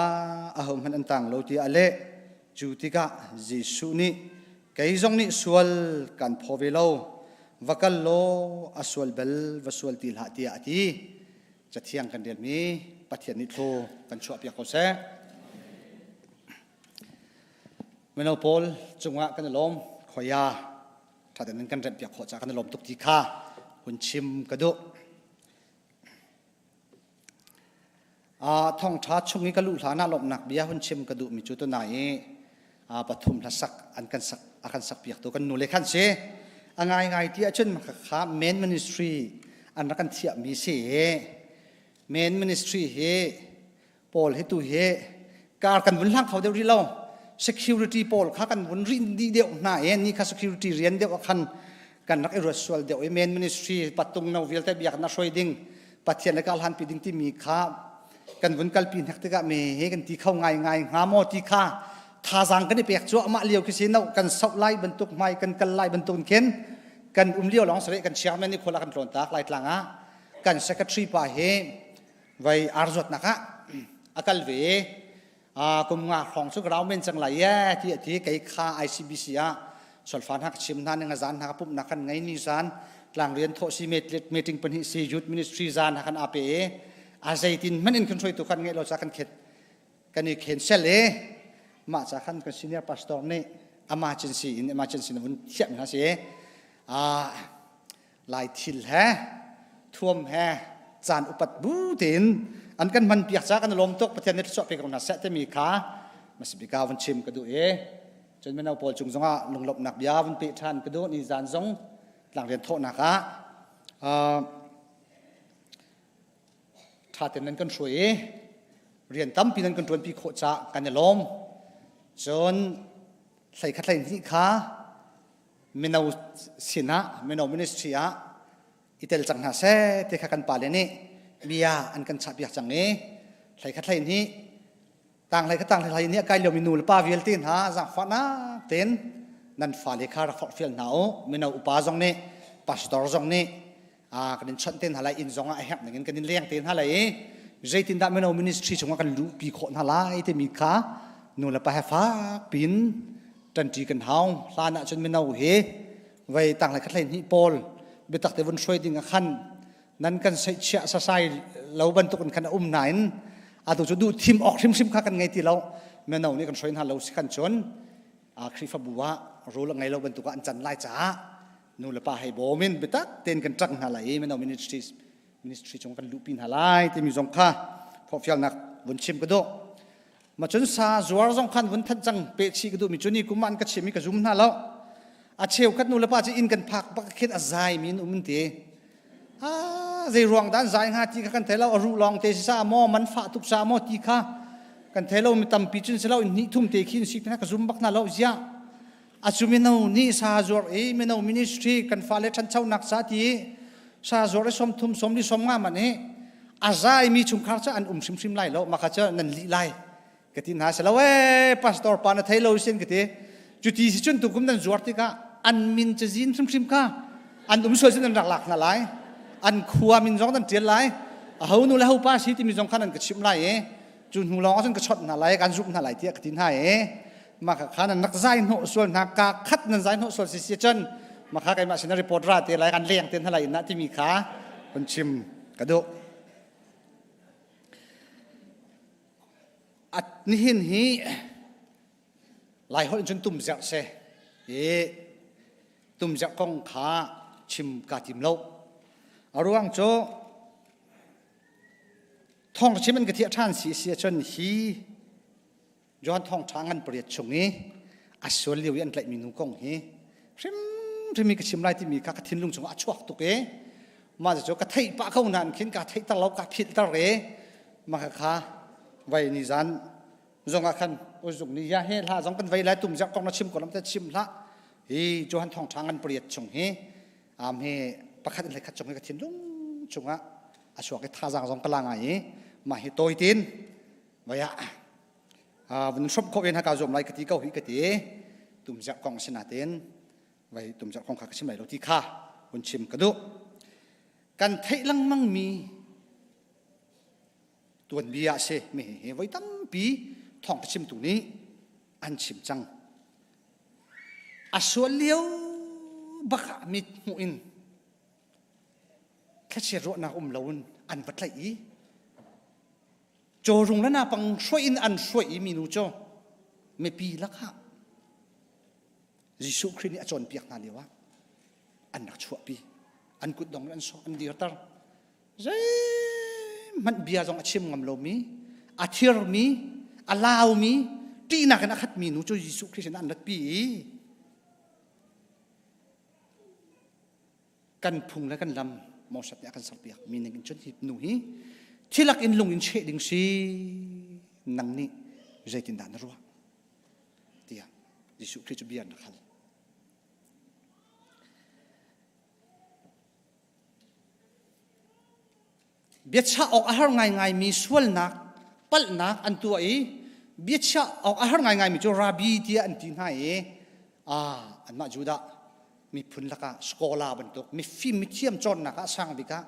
ahohmanh an tang lo tiah a leh. Cu tikah Jesuh nih kei zong nih sual kan phaw ve lo va kal law a sual bal va sual ti hlah tiah a ti. Cathiang kan relmi Pathian nih thlaw kan chuahpiak ko seh. Mino pawl cungah kan i lawm khoia ṭhaten in kan remhpiak khawh caah kan i lawm tuk ti kha hun chim ka duh. Thawngṭha chung i ka luh hlan ah lawmhnak bia hun chim ka duhmi cu tunai i pathum hlasak an kan sak a kan sak piaktu kan nu le khan si. A ngaingai ti ahcun kha main ministry an rak kan thiahmi si. Main ministry hi pawl hi tu hi kar kan vun hlang kho deuh rih lo security pawl kha kan vun rih dih deuh hna i ni kha security rian deuh ah khan kan rak i ruat sual deuh i main ministry patung no vialte biak na hruai ding pathian le kal han pi ding timi kha kan vun kalpi hnek tikah me he kan ti kho ngai ngai hnga maw ti kha thazaang kan i pek cu amah lio khi si no kan soh lai bantuk hmai kan kal lai bantuk khin kan um lio lawng sare kan chairman ni khola kan tlawn tak lai tlang ah kan secretary pa hi vai ar zuatnak ah a kal ve kum nga hrawng cu ka rau men cang lai ye ti a ti kei kha ICBC ah solfa hna ka chim hna ning zan hna ka pumhnak kan ngei ni zan tlang rian thawh si meeting pahnih si youth ministry zan ha kan ape e a zeitin hmanh in kan hruaitu kan ngeih lo ca kan khet kan i cancel e mah ca khan kan senior pastor nih emergency in emergency na vun thiam hna si a Lai thil he thuam he caan upat bu tein an kan hman piak ca kan lawm tuk Pathian nih thluachuah pe ko hna seh timi kha masibika vun chim ka duh i cun mino pawl cung zongah lunglawmhnak bia vun pe ṭhan ka duh ni zan zong tlangrian thawhnak ah ṭha tein nan kan hruai i rian tampi nan kan ṭuanpi khawh caah kan i lawm cun hlei khat hlei hnih kha mino sinah mino ministry ah i tel cang hna seh ti kha kan pale nih bia an kan chahpiak cang i hlei khat hlei hnih tang hlei khat tang hlei nih a kai liomi nu le pa vialte hna zaangfahnak tein nan fale kha rak forhfial hna u mino upa zong nih pastor zong nih kan in chawnh te hna lai inn zong ah a herh ning in kan in leng te hna lai i zeitindah mino ministry chungah kan luhpi khawh hna lai timi kha nu le pa he fak pin ṭanṭi kan hau hlan ah cun mino hi vei tang le khat hlei hnih pawl biatak te vun hruai ding ah khan nan kan seihchiah sasai lo bantuk in khan a um nain atu cu duh thim awk hrimhrim kha kan ngei ti lo mino nih kan hruai hna lo si khan cun Khrihfabu ah. rule a ngei lo bantuk ah an can lai caah nu le pa hei bawm in biatak tein kan ṭang hna lai i mino ministries ministry chung kan luhpi hna lai timi zong kha forhfialnak vun chim ka duh. Ma cun sa zuar zong khan vun thanh cang pe chih ka duh mi cu ni kum an ka chim i ka zum hna lo. A cheukhat nu le pa cu inn kan phak bak khin a zai mi an um an ti. Ah zei ruang dah an zai hnga ti kha kan thei lo a ruh lawng te si sa maw man fah tuk sa maw ti kha kan thei lo mi tampi cun si lo in hnih thum te khin si ka zum bak hna lo ziah a cu mino nih sa zuar i mino ministry kan fale ṭhanchonak ca ti sa zuar i 30 sawmli 50 man hi a zai mi chungkhar cu an um hrimhrim lai lo maka cu nan lih lai ka ti hna si lo ee pastor pa na thei lo sin ka ti cuti si cun tukum nan zuar tikah an min cazin hrimhrim kha an um sual sin nan rak lak hna lai an khua min zong nan ṭial lai a ho nu le ho pa si timi zong kha nan ka chimh lai i cu hnu lawng ah cun ka chawnh hna lai kan zumh hna lai tiah ka ti hna i mah kha nan rak zai hnawh sual hna ka khat nan zai hnawh sual si si cun mah kha keimah sin report ra te lai kan leng te hna lai na timi kha hun chim ka duh at nihin hi lai holh cun tum zerh se i tum zerh kong kha chim ka tim lo a ruang cu Thawng chim in ka thiah ṭhan si si ahcun hi John thawngṭha ngan pariat chung i a sual lio i an tlaihmi nu kong hi hrimhrim i ka chim lai timi kha ka thinlung chungah a chuak tuk i mah cu ka theih pah ko nain khin ka theihter lo ka philhter i mah kha vai ni zan zong ah khan uzung ni ya he hla zong kan vei lai tum zak kong na chim ko lam te chim hlah hi Johan thawngṭha ngan pariat chung hi am hi pakhat in hlei khat chung hi ka thinlung chungah a chuak i thazaang zong ka la ngai i mah hi tawi tin vaya vun hrom khawh in haka zuam lai ka ti ko hi ka ti tumzerh kong sinatin vai tumzerh kong kha ka chim lai lo ti kha hun chim ka duh kan theih lengmang mi tuanbia a si mi hi voi tampi thawng ka chimtu nih an chim cang a sual lio bak ah mit hmuh in thlachiat ruahnak um loin an va tlaih i cawrung le napang hruai in an hruai i minu cu mipi lakah Jesuh Khrih nih a cawnpiak hna lio ah an rak chuahpi an kutdong in an sawh an dirter zeihmanh bia zong a chim ngam lomi a thirmi a laumi ṭihnak in a khatmi nu cu Jesuh Khrih sinah an ratpi i kan phung le kan lam Moses nih a kan serpiak mi ning in cun hi nu hi thilak in lung in cheh ding si nang nih zeitindah na ruah tiah Jesuh Khrih cu bia an rak hal. Biachah awk a har ngaingaimi sualnak palhnak an tuah i biachah awk a har ngaingaimi cu rabbi tiah an ti hna i ah anmah Judah miphun lakah scholar bantuk mifim mithiam cawnnak ah sang bik ah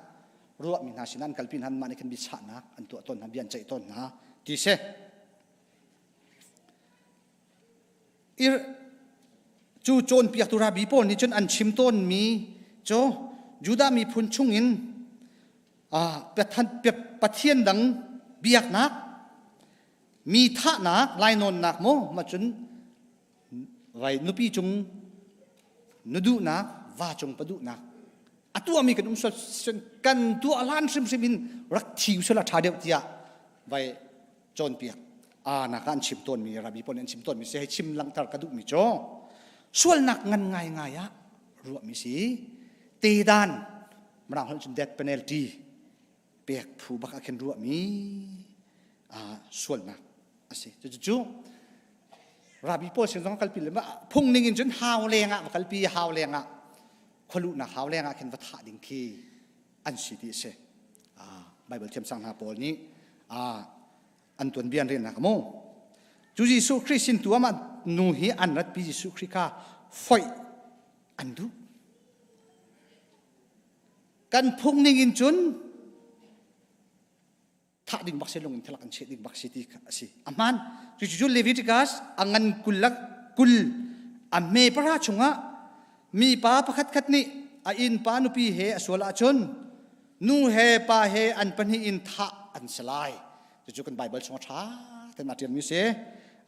ruahmi hna sinah an kalpi hna anmah nih khan biachahnak an tuah tawn hna bia an ceih tawn hna ti si. Cu cawnpiaktu rabbi pawl nih cun an chim tawnmi cu Judah miphun chungin Pathian dang biaknak, mi thahnak, lainawnnak maw mah cun vai nupi cung nu duhnak, va cung pa duhnak a tuahmi kan um sual kan tuah hlan hrimhrim in rak thi usal a ṭha deuh tiah vai cawnpiak nak ah an chim tawnmi rabbi pawl nih an chim tawnmi si hei chim langhter ka duhmi cu sualnak ngan ngaingai ah ruahmi si tedan mirang holh cun death penalty pek phu bak ah khin ruahmi sualnak a si cucu rabbi pawl sin zong kalpi le phung ning in cun hau leng ah va kalpi hau leng ah khualuhnak hau leng ah khin va thah ding khi an si ti a si Bible thiamsang hna pawl nih an tuanbia an relnak mu cu Jesuh Khrih sin tu amah nu hi an ratpi Jesuh Khrih kha foih an duh kan phung ning in cun thah ding bak si lung in thalak an cheh ding bak si ti a si a hmaan cucu Leviticus a ngan 20 le 20 a hme pahra chungah mipa pakhat khat nih a innpa nupi he a sual ahcun nu he pa he an pahnih in thah an si lai cucu kan Bible chung a ṭha ten aa ṭialmi si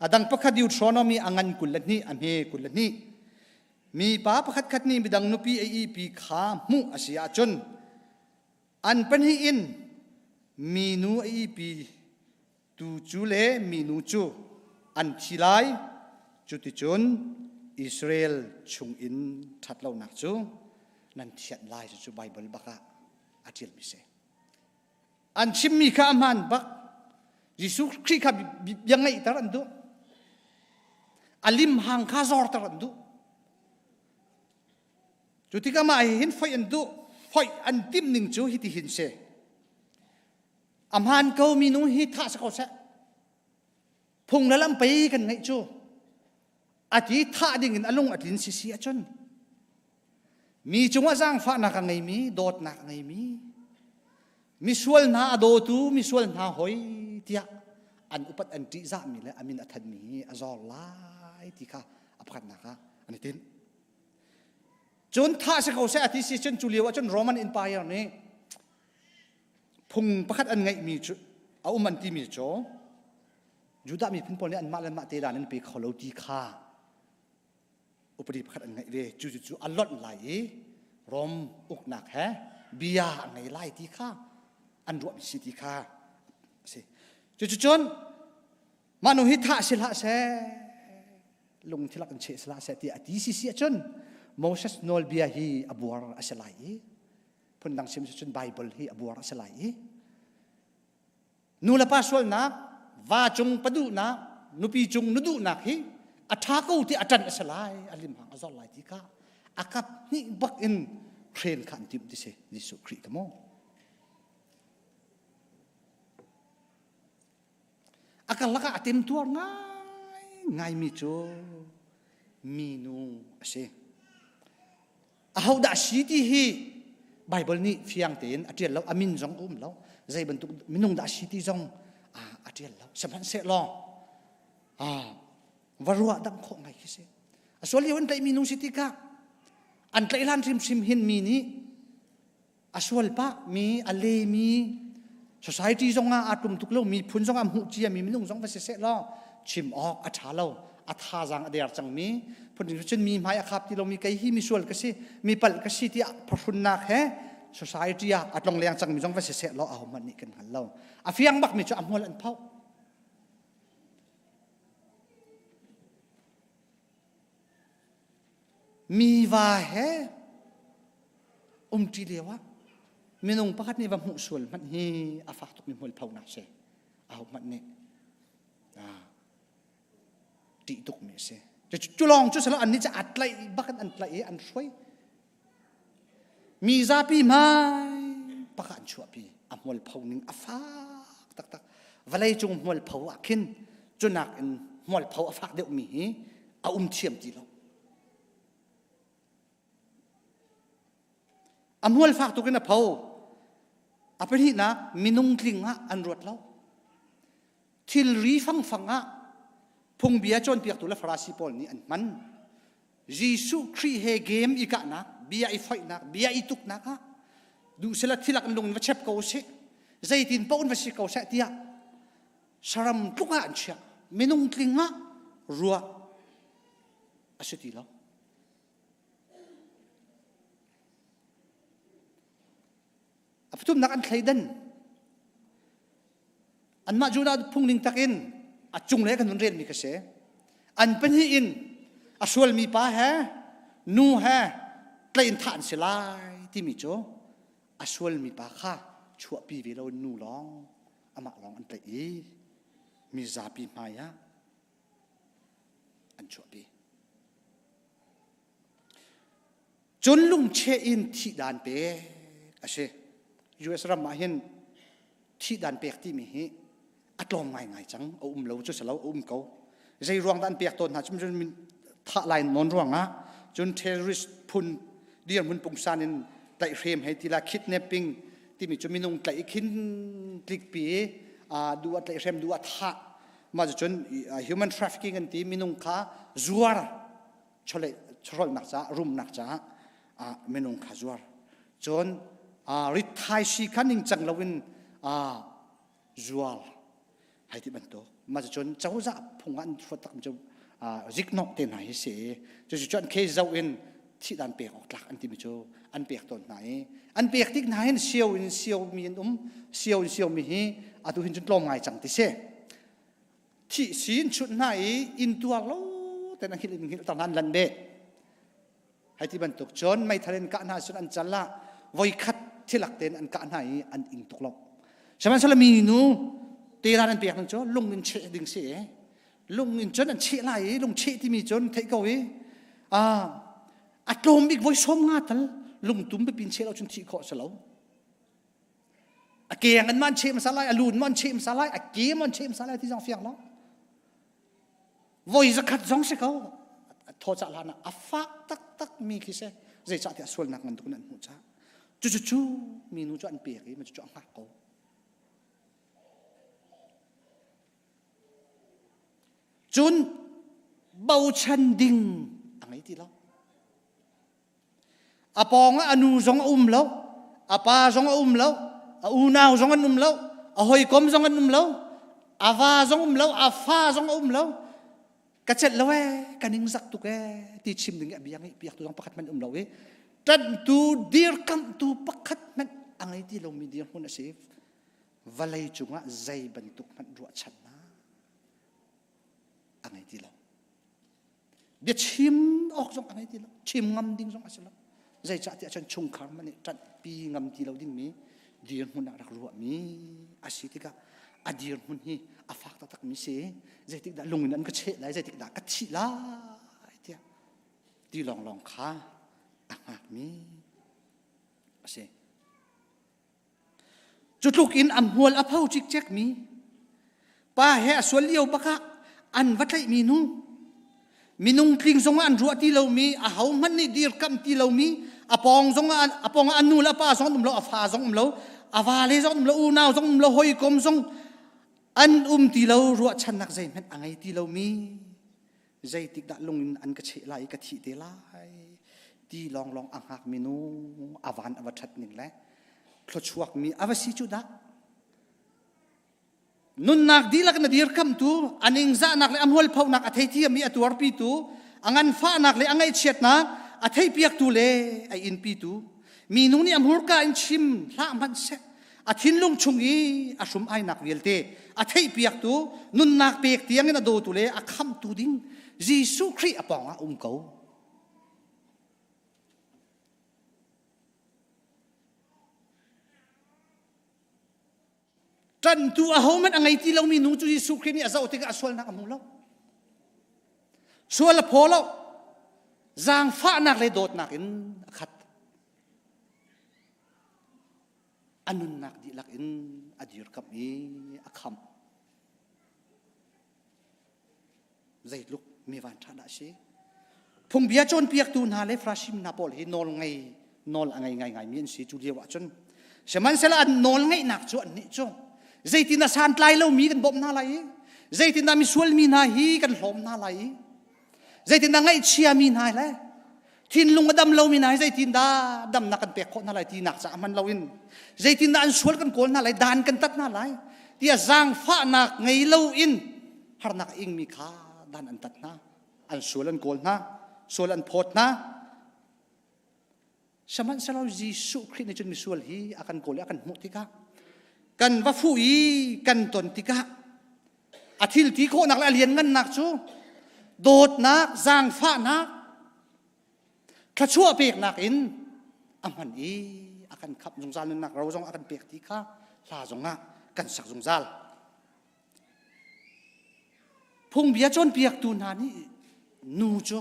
a dang pakhat Deuteronomy a ngan 22 a hme 22. Mipa pakhatkhat nih midang nupi a ihpi kha hmuh a si ahcun an pahnih in minu a ihpi tu cu le minu cu an thi lai. Cuticun Israel chungin ṭhatlonak cu nan thianh lai cucu Baibal bak ah a ṭialmi si. An chimmi kha a hmaan bak. Jesuh Khrih kha bia ngeihter an duh. A limhang kha zorter an duh. Cu tikah mah hi hin foih an duh. Foih an timh ning cu hiti hin si. A hmaan ko mi nu hi thah si ko seh. Phung le lam pei kan ngeih cu. A ti thah ding in a lung a tlin si si ahcun mi cungah zaangfahnak a ngeimi dawtnak a ngeimi misual hna a dawtu misual hna hoi tiah an upat an ṭihzahmi le a min a thanmi hi a zor lai ti kha a pakhatnak ah an i tinh. Cun thah si ko seh a ti si cun cu lio ah cun Roman Empire nih phung pakhat an ngeihmi cu a um an timi cu Judah miphun pawl nih anmah le anmah te dan an pe kho lo ti kha upadi pakhat an ngeih ve. Cu cu a lonh lai i Rom uknak he bia a ngei lai ti kha an ruahmi si ti kha a si. Cuticun mah nu hi thah si hlah seh, lungthilak in cheh si hlah seh tiah a ti si si ahcun Moses nawlbia hi a buar a si lai i phundang chim si cun Bible hi a buar a si lai i Nu le pa sualnak, va cung paduhnak, nupi cung nuduhnak hi a ṭha ko ti a ṭan a si lai, a limhang a zor lai ti kha a kap hnih bak in hren kha an timh ti si Jesuh Khrih ka maw. A karlak ah a temtuar ngai ngaimi cu minu a si. Ahodah si ti hi Bible nih fiang tein a ṭial lo, a min zong a um lo, zei bantuk minung dah si ti zong a ṭial lo. Sihmanhsehlaw va ruah dang khawh ngai khi si. A sual lio an tlaihmi nu si tikah an tlaih hlan hrimhrim hin mi nih a sual pah mi a le mi society zong ah aa tum tuk lo mi phun zong ah hmuh cia mi minung zong va si seh law chim awk a ṭha lo a thazaang a der cang mi phun cun mi hmai a khap ti lo mi kei hi mi sual ka si mi palh ka si tiah phahrunnak he society ah a tlong leng cang mi zong va si seh law aho hmanh nih kan hngal lo a fiang bak mi cu a hmual an phoh Mi va he umṭi lio ah minung pakhat nih va hmuh sual hmanh hi a fak tukmi hmualphonak si. Aho hmanh nih ṭih tukmi a si. Cu lawng cu silo annih cu aa tlaih bak in an tlaih i an hruai. Mi zapi hmai pakhat an chuahpi. A hmualpho ning a fak taktak. Vawlei cung hmualpho ah khin cunak in hmualpho a fak deuhmi hi a um thiam ti lo. A hmual fak tuk in a pho. A pahnihnak minung tling ah an ruat lo. Thilri fangfang ah phungbia cawnpiaktu le Farasi pawl nih an hman. Jesuh Khrih he game i kahnak, bia i foihnak, bia i tuknak ah duh sila thilak in lung in va chep ko sih, zeitin paoh in va si ko seh tiah saram tluk ah an chiah. Minung tling ah ruah a si ti lo. A pathumnak an thleidan. Anmah Judah phungning takin a cunglei kan hun relmi kha si. An pahnih in a sualmi pa he nu he tlaih in thah an si lai timi cu a sualmi pa kha chuahpi ve lo nu lawng amah lawng an tlaih i mizapi hmai ah an chuahpi. Cun lungcheh in thihdan pek a si. US ram ah hin thihdan pek timi hi a tlawm ngaingai cang. A um lo cu si lo, a um ko. Zei ruang dah an pek tawn hna cun thah lai nawn ruangah cun terrorist phun dirhmun pungsan in tlaihhrem hei ti la kidnapping timi cu minung tlaih i khin tlikpi i duh ah tlaihhrem duh ah thah mah cun human trafficking an ti minung kha zuar chawleh chawhrolhnak caah rumnak caah minung kha zuar cun ritthai si kha ningcang loin zuar hai ti bantuk mah cun cozah phung ah an hruat tak cu ziknawh te hna hi si cucu cu an case zoh in thihdan pek awk tlak an timi cu an pek tawn hna i an pek tik hna hin sio in sio mi an um sio in sio mi hi atu hin cun tlawm ngai cang ti si thih sin chut hna i inn tuar lo ten an hngilh in hngilh tar hna an lan beh Hei ti bantuk cun meithal in kah hna cun an cal ah voikhat thilak tein an kah hna i an ing tuk lo. Sihmanhsehlaw mi nu teran an pek ning cu lung in cheh ding si i lung in cun an cheh lai i lung cheh timi cun theih ko i a tlawm bik voi som nga tal lungtum biapin cheh lo cun thih khawh si lo. A keng an man cheh hmasa lai, a lun man cheh hmasa lai, a ke man cheh hmasa lai ti zong fiang lo. Voi zakhat zong si ko thawcah hlan ah a fak taktak mi khi si zeicah tiah sualnak ngan tuk in an hmuh caah cucu cu minu cu an pek i cucu a hngak ko cun bochan ding a ngei ti lo A pawng ah a nu zong a um lo, a pa zong a um lo, a unau zong an um lo, a hawikom zong an um lo, a va zong um lo, a fa zong a um lo. Ka celh lo ee, ka ningzak tuk ee ti chim ding i a bia ngeih piak tu zong pakhat hmanh um lo i ṭanhtu dirkamhtu pakhat hmanh a ngei ti lomi dirhmun a si. Vawlei cungah zei bantuk hmanh ruahchannak a ngei ti lo. Biachim awk zong a ngei ti lo. Chim ngam ding zong a si lo. Zeicah tiah cun chungkhar man nih ṭanhpi ngam ti lo dingmi dirhmun ah rak ruahmi a si tikah a dirhmun hi a fak taktakmi si. Zeitik dah lung in an ka cheh lai, zeitik dah ka thih lai tiah ti lawnglawng kha a hngakmi a si. Cu tluk in a hmual a pho cikcekmi pa he a sual lio bak ah an va tlaihmi nu minung tling zong ah an ruah ti lomi ahohmanh nih dirkamh ti lomi a pawng zong ah a pawng ah a nu le a pa zong an um lo a fa zong um lo a vale zong um lo unau zong um lo hawikom zong an um ti lo ruahchannak zeihmanh a ngei ti lomi zeitik dah lung in an ka cheh lai i ka thih te lai ti lawnglawng a hngak mi nu a van a va ṭhat ning le thluachuak mi a va si cu dah nunnak dihlak na dirkamtu a ningzahnak le a mualphonak a theithiam i a tuarpitu a nganfahnak le a ngaihchiatnak a theihpiaktu le a inpitu minung nih a hmurka in chim hlah hmanh seh a thinlung chung i a hrum ainak vialte a theihpiaktu nunnak pek tiangin a dawtu le a khamhtu ding Jesuh Khrih a pawngah um ko. Ṭantu ahohmanh a ngei ti lomi nu cu Jesuh Khrih nih a zoh tikah a sualnak a hmu lo. Sual a phaw lo. Zaangfahnak le dawtnak in a khat. A nunnak dihlak in a dirkamh i a khamh. Zeitluk mi vanṭha dah a si. Phungbia cawnpiaktu hna le Farasi hna pawl hi nawl ngei nawl a ngei ngaingaimi an si cu lio ah cun. Sihmanhsehlaw an nawl ngeihnak cu annih cu zeitin a santlai lomi kan bawmh hna lai i zeitindah misual mi hna hi kan hlawm hna lai i zeitindah ngaihchiami hna le thinlung a dam lomi hna hi zeitindah damnak kan pek khawh hna lai tinak caah hman loin zeitindah an sual kan kawl hna lai dan kan tat hna lai tiah zaangfahnak ngei loin harnak a ingmi kha dan an tat hna an sual an kawl hna sual an phawt hna Sihmanhsehlaw Jesuh Khrih nih cun misual hi a kan kawl i a kan hmuh tikah kan va fuh i kan ton tikah a thil ti khawhnak le a lianngannak cu dawtnak, zaangfahnak, thluachuah peknak in a hman i a kan khamh zungzal nunnak ro zong a kan pek ti kha hla zongah kan sak zungzal. Phungbia cawnpiaktu hna nih nu cu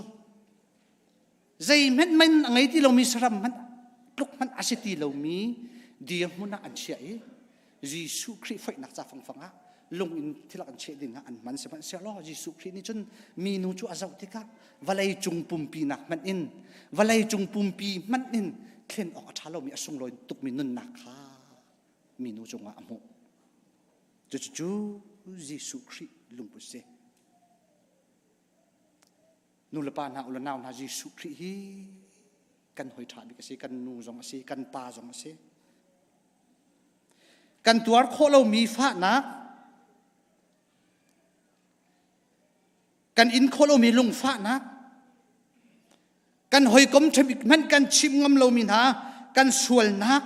zeihmanh man a ngei ti lomi saram hmanh tluk hmanh a si ti lomi dirhmun ah an chiah i Jesuh Khrih foihnak ca fangfang ah lung in thilak an cheh ding ah an hman sihmanhsehlaw Jesuh Khrih nih cun minu cu a zoh tikah vawlei cung pumpi nak hmanh in vawlei cung pumpi hmanh in thlen awk a ṭha lomi a sunglawi tukmi nunnak kha minu cungah a hmuh cucu Jesuh Khrih lungput si Nu le pa hna u le nau hna Jesuh Khrih hi kan hoi ṭha bik a si, kan nu zong a si, kan pa zong a si. Kan tuar khawh lomi fahnak. Kan in khawh lomi lungfahnak, kan hawikom ṭhabik hmanh kan chimh ngam lomi hna kan sualnak,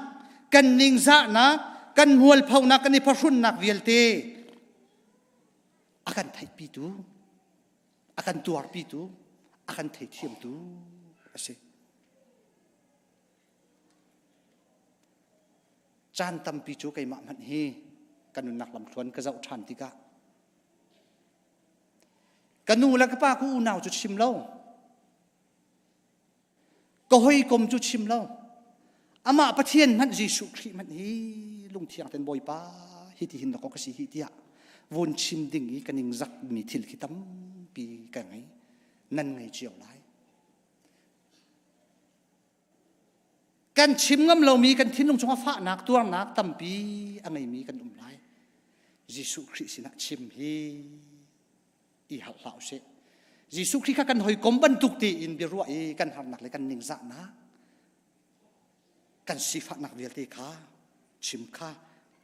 kan ningzahnak, kan mualphonak, kan i phahrunnak vialte a kan theihpitu, a kan tuarpitu, a kan theithiamtu a si. Caan tampi cu keimah hmanh hi ka nunnak lamthluan ka zoh ṭhan tikah ka nu le ka pa ku unau cu chim lo ka hawikom cu chim lo amah Pathian hmanh Jesuh Khrih hmanh hi lungthiang ten Bawipa hi ti hin ka si hi tiah vun chim ding i ka ningzak mi thil khi tampi ka ngei nan ngei cio lai Kan chim ngam lomi kan thinlung chungah fahnak, tuarnak tampi a ngeimi kan um lai. Jesuh Khrih sinah chim hi i harh hlah usih. Jesuh Khrih kha kan hawikom bantuk tein biaruah i kan harnak le kan ningzahnak, kan sifahnak vialte kha chim kha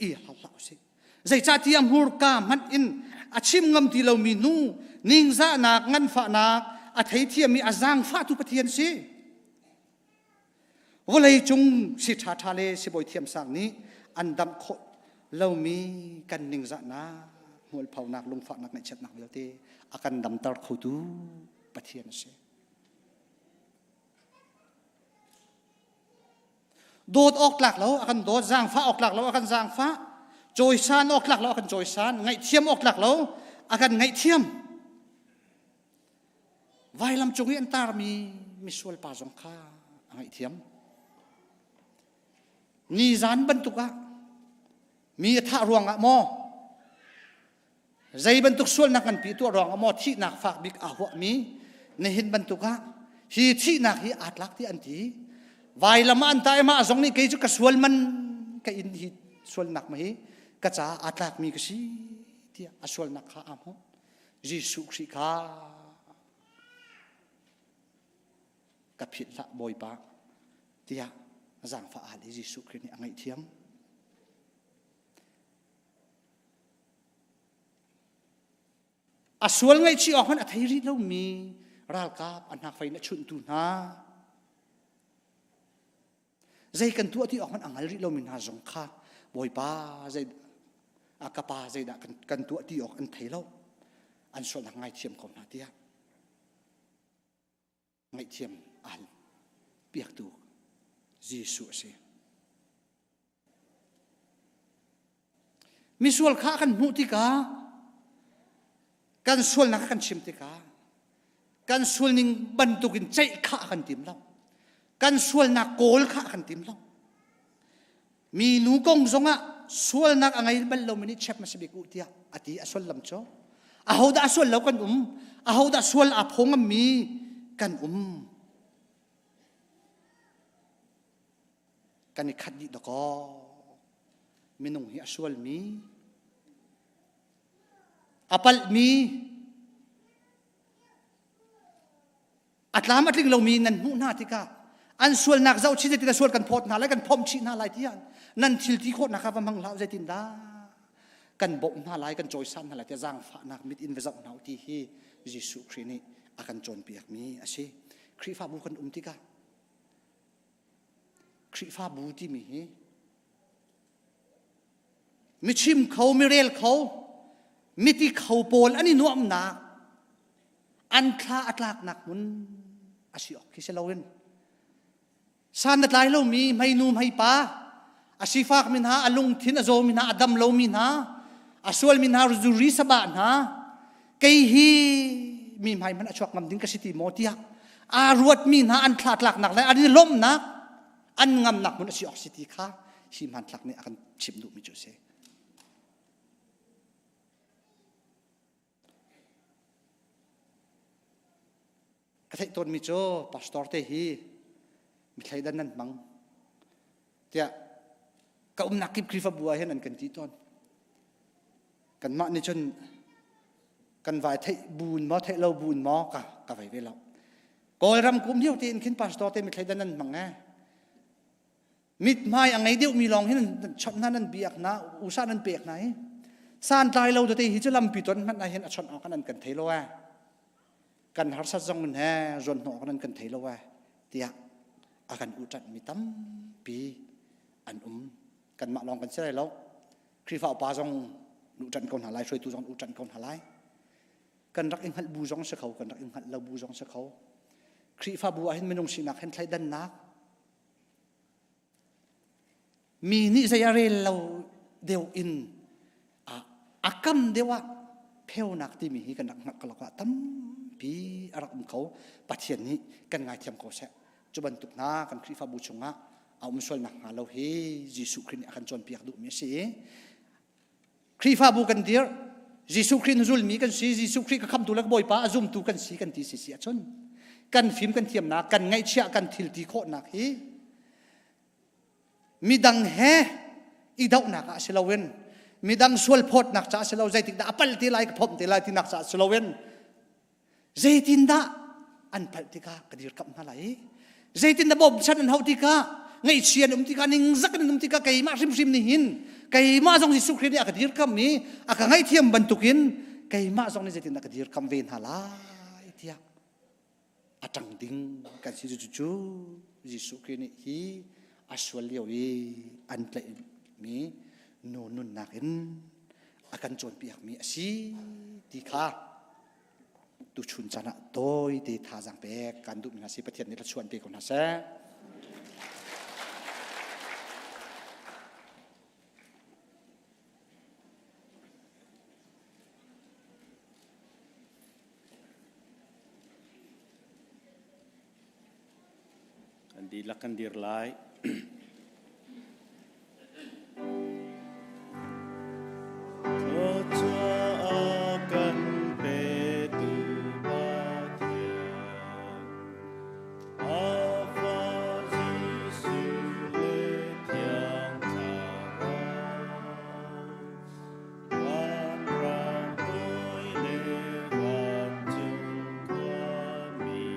i harh hlah usih. Zeicahtiah hmurka hmanh in a chim ngam ti lomi nu ningzahnak, nganfahnak a theithiam i a zaangfahtu Pathian si. Vawlei cung si ṭhaṭha le sibawi thiamsang nih an damh khawh lomi kan ningzahnak, hmualphonak, lungfahnak, ngaihchiatnak vialte a kan damter khotu Pathian a si. Dawt awk tlak lo a kan dawt, zaangfah awk tlak lo a kan zaangfah, cawisan awk tlak lo a kan cawisan, ngaihthiam awk tlak lo a kan ngaihthiam. Vailam cung i an tarmi misual pa zong kha a ngaihthiam. Nizan bantuk ah mi a thah ruangah maw zei bantuk sualnak nganpi tuah ruangah maw thihnak fak bik aa huahmi nihin bantuk ah hi thihnak hi aa tlak ti an ti vailam ah an tah i mah zong nih kei cu ka sual man ka in hi sualnak ma hi ka caah aa tlakmi ka si tiah a sualnak kha aa hmuh Jesuh Khrih kha ka philh hlah Bawipa tiah zaangfah hal i Jesuh Khrih nih a ngaihthiam. A sual ngaihchih awk hmanh a thei rih lomi ralkap a hnakfei in a chunhtu hna Zei kan tuah ti awk hmanh a hngal rih lomi hna zong kha Bawipa zei a ka pa zeidah kan, kan tuah ti awk an thei lo. An sualnak ngaithiam ko hna tiah ngaihthiam a hal piaktu Jesuh a si. Misual kha kan hmuh tikah kan sualnak kan chim tikah kan sualning bantukin ceih kha kan tim lo. Kan sualnak kawl kha kan tim lo. Mi nu kong zongah sualnak a ngei bal lomi nih chep hmasa bik u tiah a ti a sullam cu. Ahodah a sual lo kan um? Ahodah sual aa phaw ngammi kan um? Kan i khat dih dakaw. Minung hi a sualmi, a palhmi, a tlam a tling lomi nan hmuh hna tikah an sualnak zoh chih zeitin sual kan phawt hna lai kan phomh chih hna lai tiah nan thil ti khawhnak kha va hmang hlah zeitin dah kan bawmh hna lai kan cawisan hna lai tiah zaangfahnak mit in va zoh hna ti hi Jesuh Khrih nih a kan cawnpiakmi a si Khrihfabu kan um tikah Khrihfabu timi hi michim kho mirel kho miti kho pawl an i nuamhnak an thla a tlaknak hmun a si awk khi si loin san a tlai lomi hmeinu hmeipa a sifak mi hna a lungthin a zawmi hna a dam lomi hna a sualmi hna zuri sabah hna kei hi mi hmai hmanh a chuak ngam ding ka si ti maw tiah aa ruatmi hna an thla tlaknak le an i lawmhnak an ngamnak hmun a si awk si ti kha hi hmanthlak nih a kan chimh duhmi cu a si. Ka theih tawnmi cu pastor te hi mi thleidan nan hmang tiah ka umnak kip Khrihfabu ah hin an kan ti tawn. Kanmah nih cun kan vai theih buin maw theih lo buin maw ka ka vai ve lo. Kawlram kum lio tein khin pastor te mi thleidan nan hmang eh. Mithmai a ngei deuhmi lawng hin nan chawnh hna nan biak hna usa nan pek hna hi santlai lo tete hi cu lampi ton hmanh ah hin a chawnh awk an kan thei lo eh. Kan harsat zong in he zuan hnawh nan kan thei lo e tiah a kan uṭanh mi tampi an um. Kanmah lawng kan si lai lo. Khrihfa upa zong uṭanh ko hna lai, hruaitu zong uṭanh ko hna lai. Kan rak i hngalh bu zong si kho, kan rak i hngalh lo bu zong si kho. Khrihfabu ah hin minung sinak hin thleidannak mi nih zei a rel lo deuh in a kam deuh ah pheunak timi hi kan rak hngalh kalak ah tampi a rak um kho. Pathian nih kan ngaithiam ko seh. Cu bantuk hna kan Khrihfabu chungah a um sual nakhnga lo hi Jesuh Khrih nih a kan cawnpiak duhmi a si. Khrihfabu kan dir, Jesuh Khrih na zulmi kan si, Jesuh Khrih ka khamtu le ka Bawipa a zumtu kan si kan ti si si ahcun kan fim kan thiamnak, kan ngaihchiah, kan thil ti khawhnak hi midang he i dohnak ah si loin midang sual phawtnak caah si lo zeitik dah a pal te lai ka phomh te lai tinak caah si loin Zeitindah an palh tikah ka dirkamh hna lai? Zeitindah bawmchan an hauh tikah, ngaihchia an um tikah, ningzak an um tikah keimah hrimhrim nih hin keimah zong Jesuh Khrih nih a ka dirkamh i a ka ngaihthiam bantukin keimah zong nih zeitindah ka dirkamh ve hna lai tiah a ṭang ding kan si. Cucu Jesuh Khrih nih hi a sual lio i an tlaihmi nu nunnak in a kan cawnpiakmi a si ti kha tuchun caan ah tawite thazaang pek kan duhmi hna si. Pathian nih thluachuah pe ko hna seh. Kan dihlak kan dir lai. Thluachuah kan petu Pathian, a Fa Jesuh le Thiang Thlarau, vanrang toi le vancung khuami,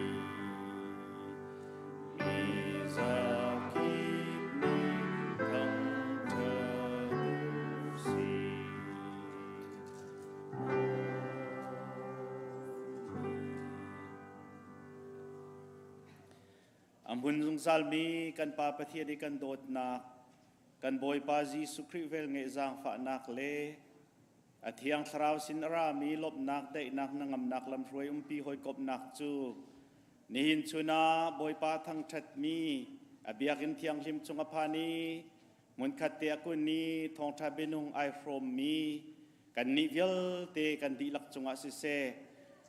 A hmun zungzalmi kan Pa Pathian i kan dawtnak, kan Bawipa Jesuh Khrih velngeih zaangfahnak le A Thiang Thlarau sin a rami lawmhnak, daihnak, hnangamnak lamhruai umpi hawikomhnak cu nihin chun ah Bawipa thangṭhatmi a biakinn thianghlim chung a phan i hmunkhat te a kun i thawngṭha bianung ai hrawmmi kannih vialte kan dihlak cungah siseh,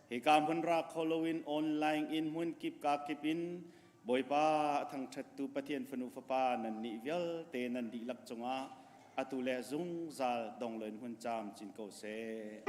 hika hmun ra kho loin online in hmun kip ka kip in Bawipa a thangṭhattu Pathian fanu fapa nannih vialte nan dihlak cungah atu le zungzal dong loin hun caam cin ko seh.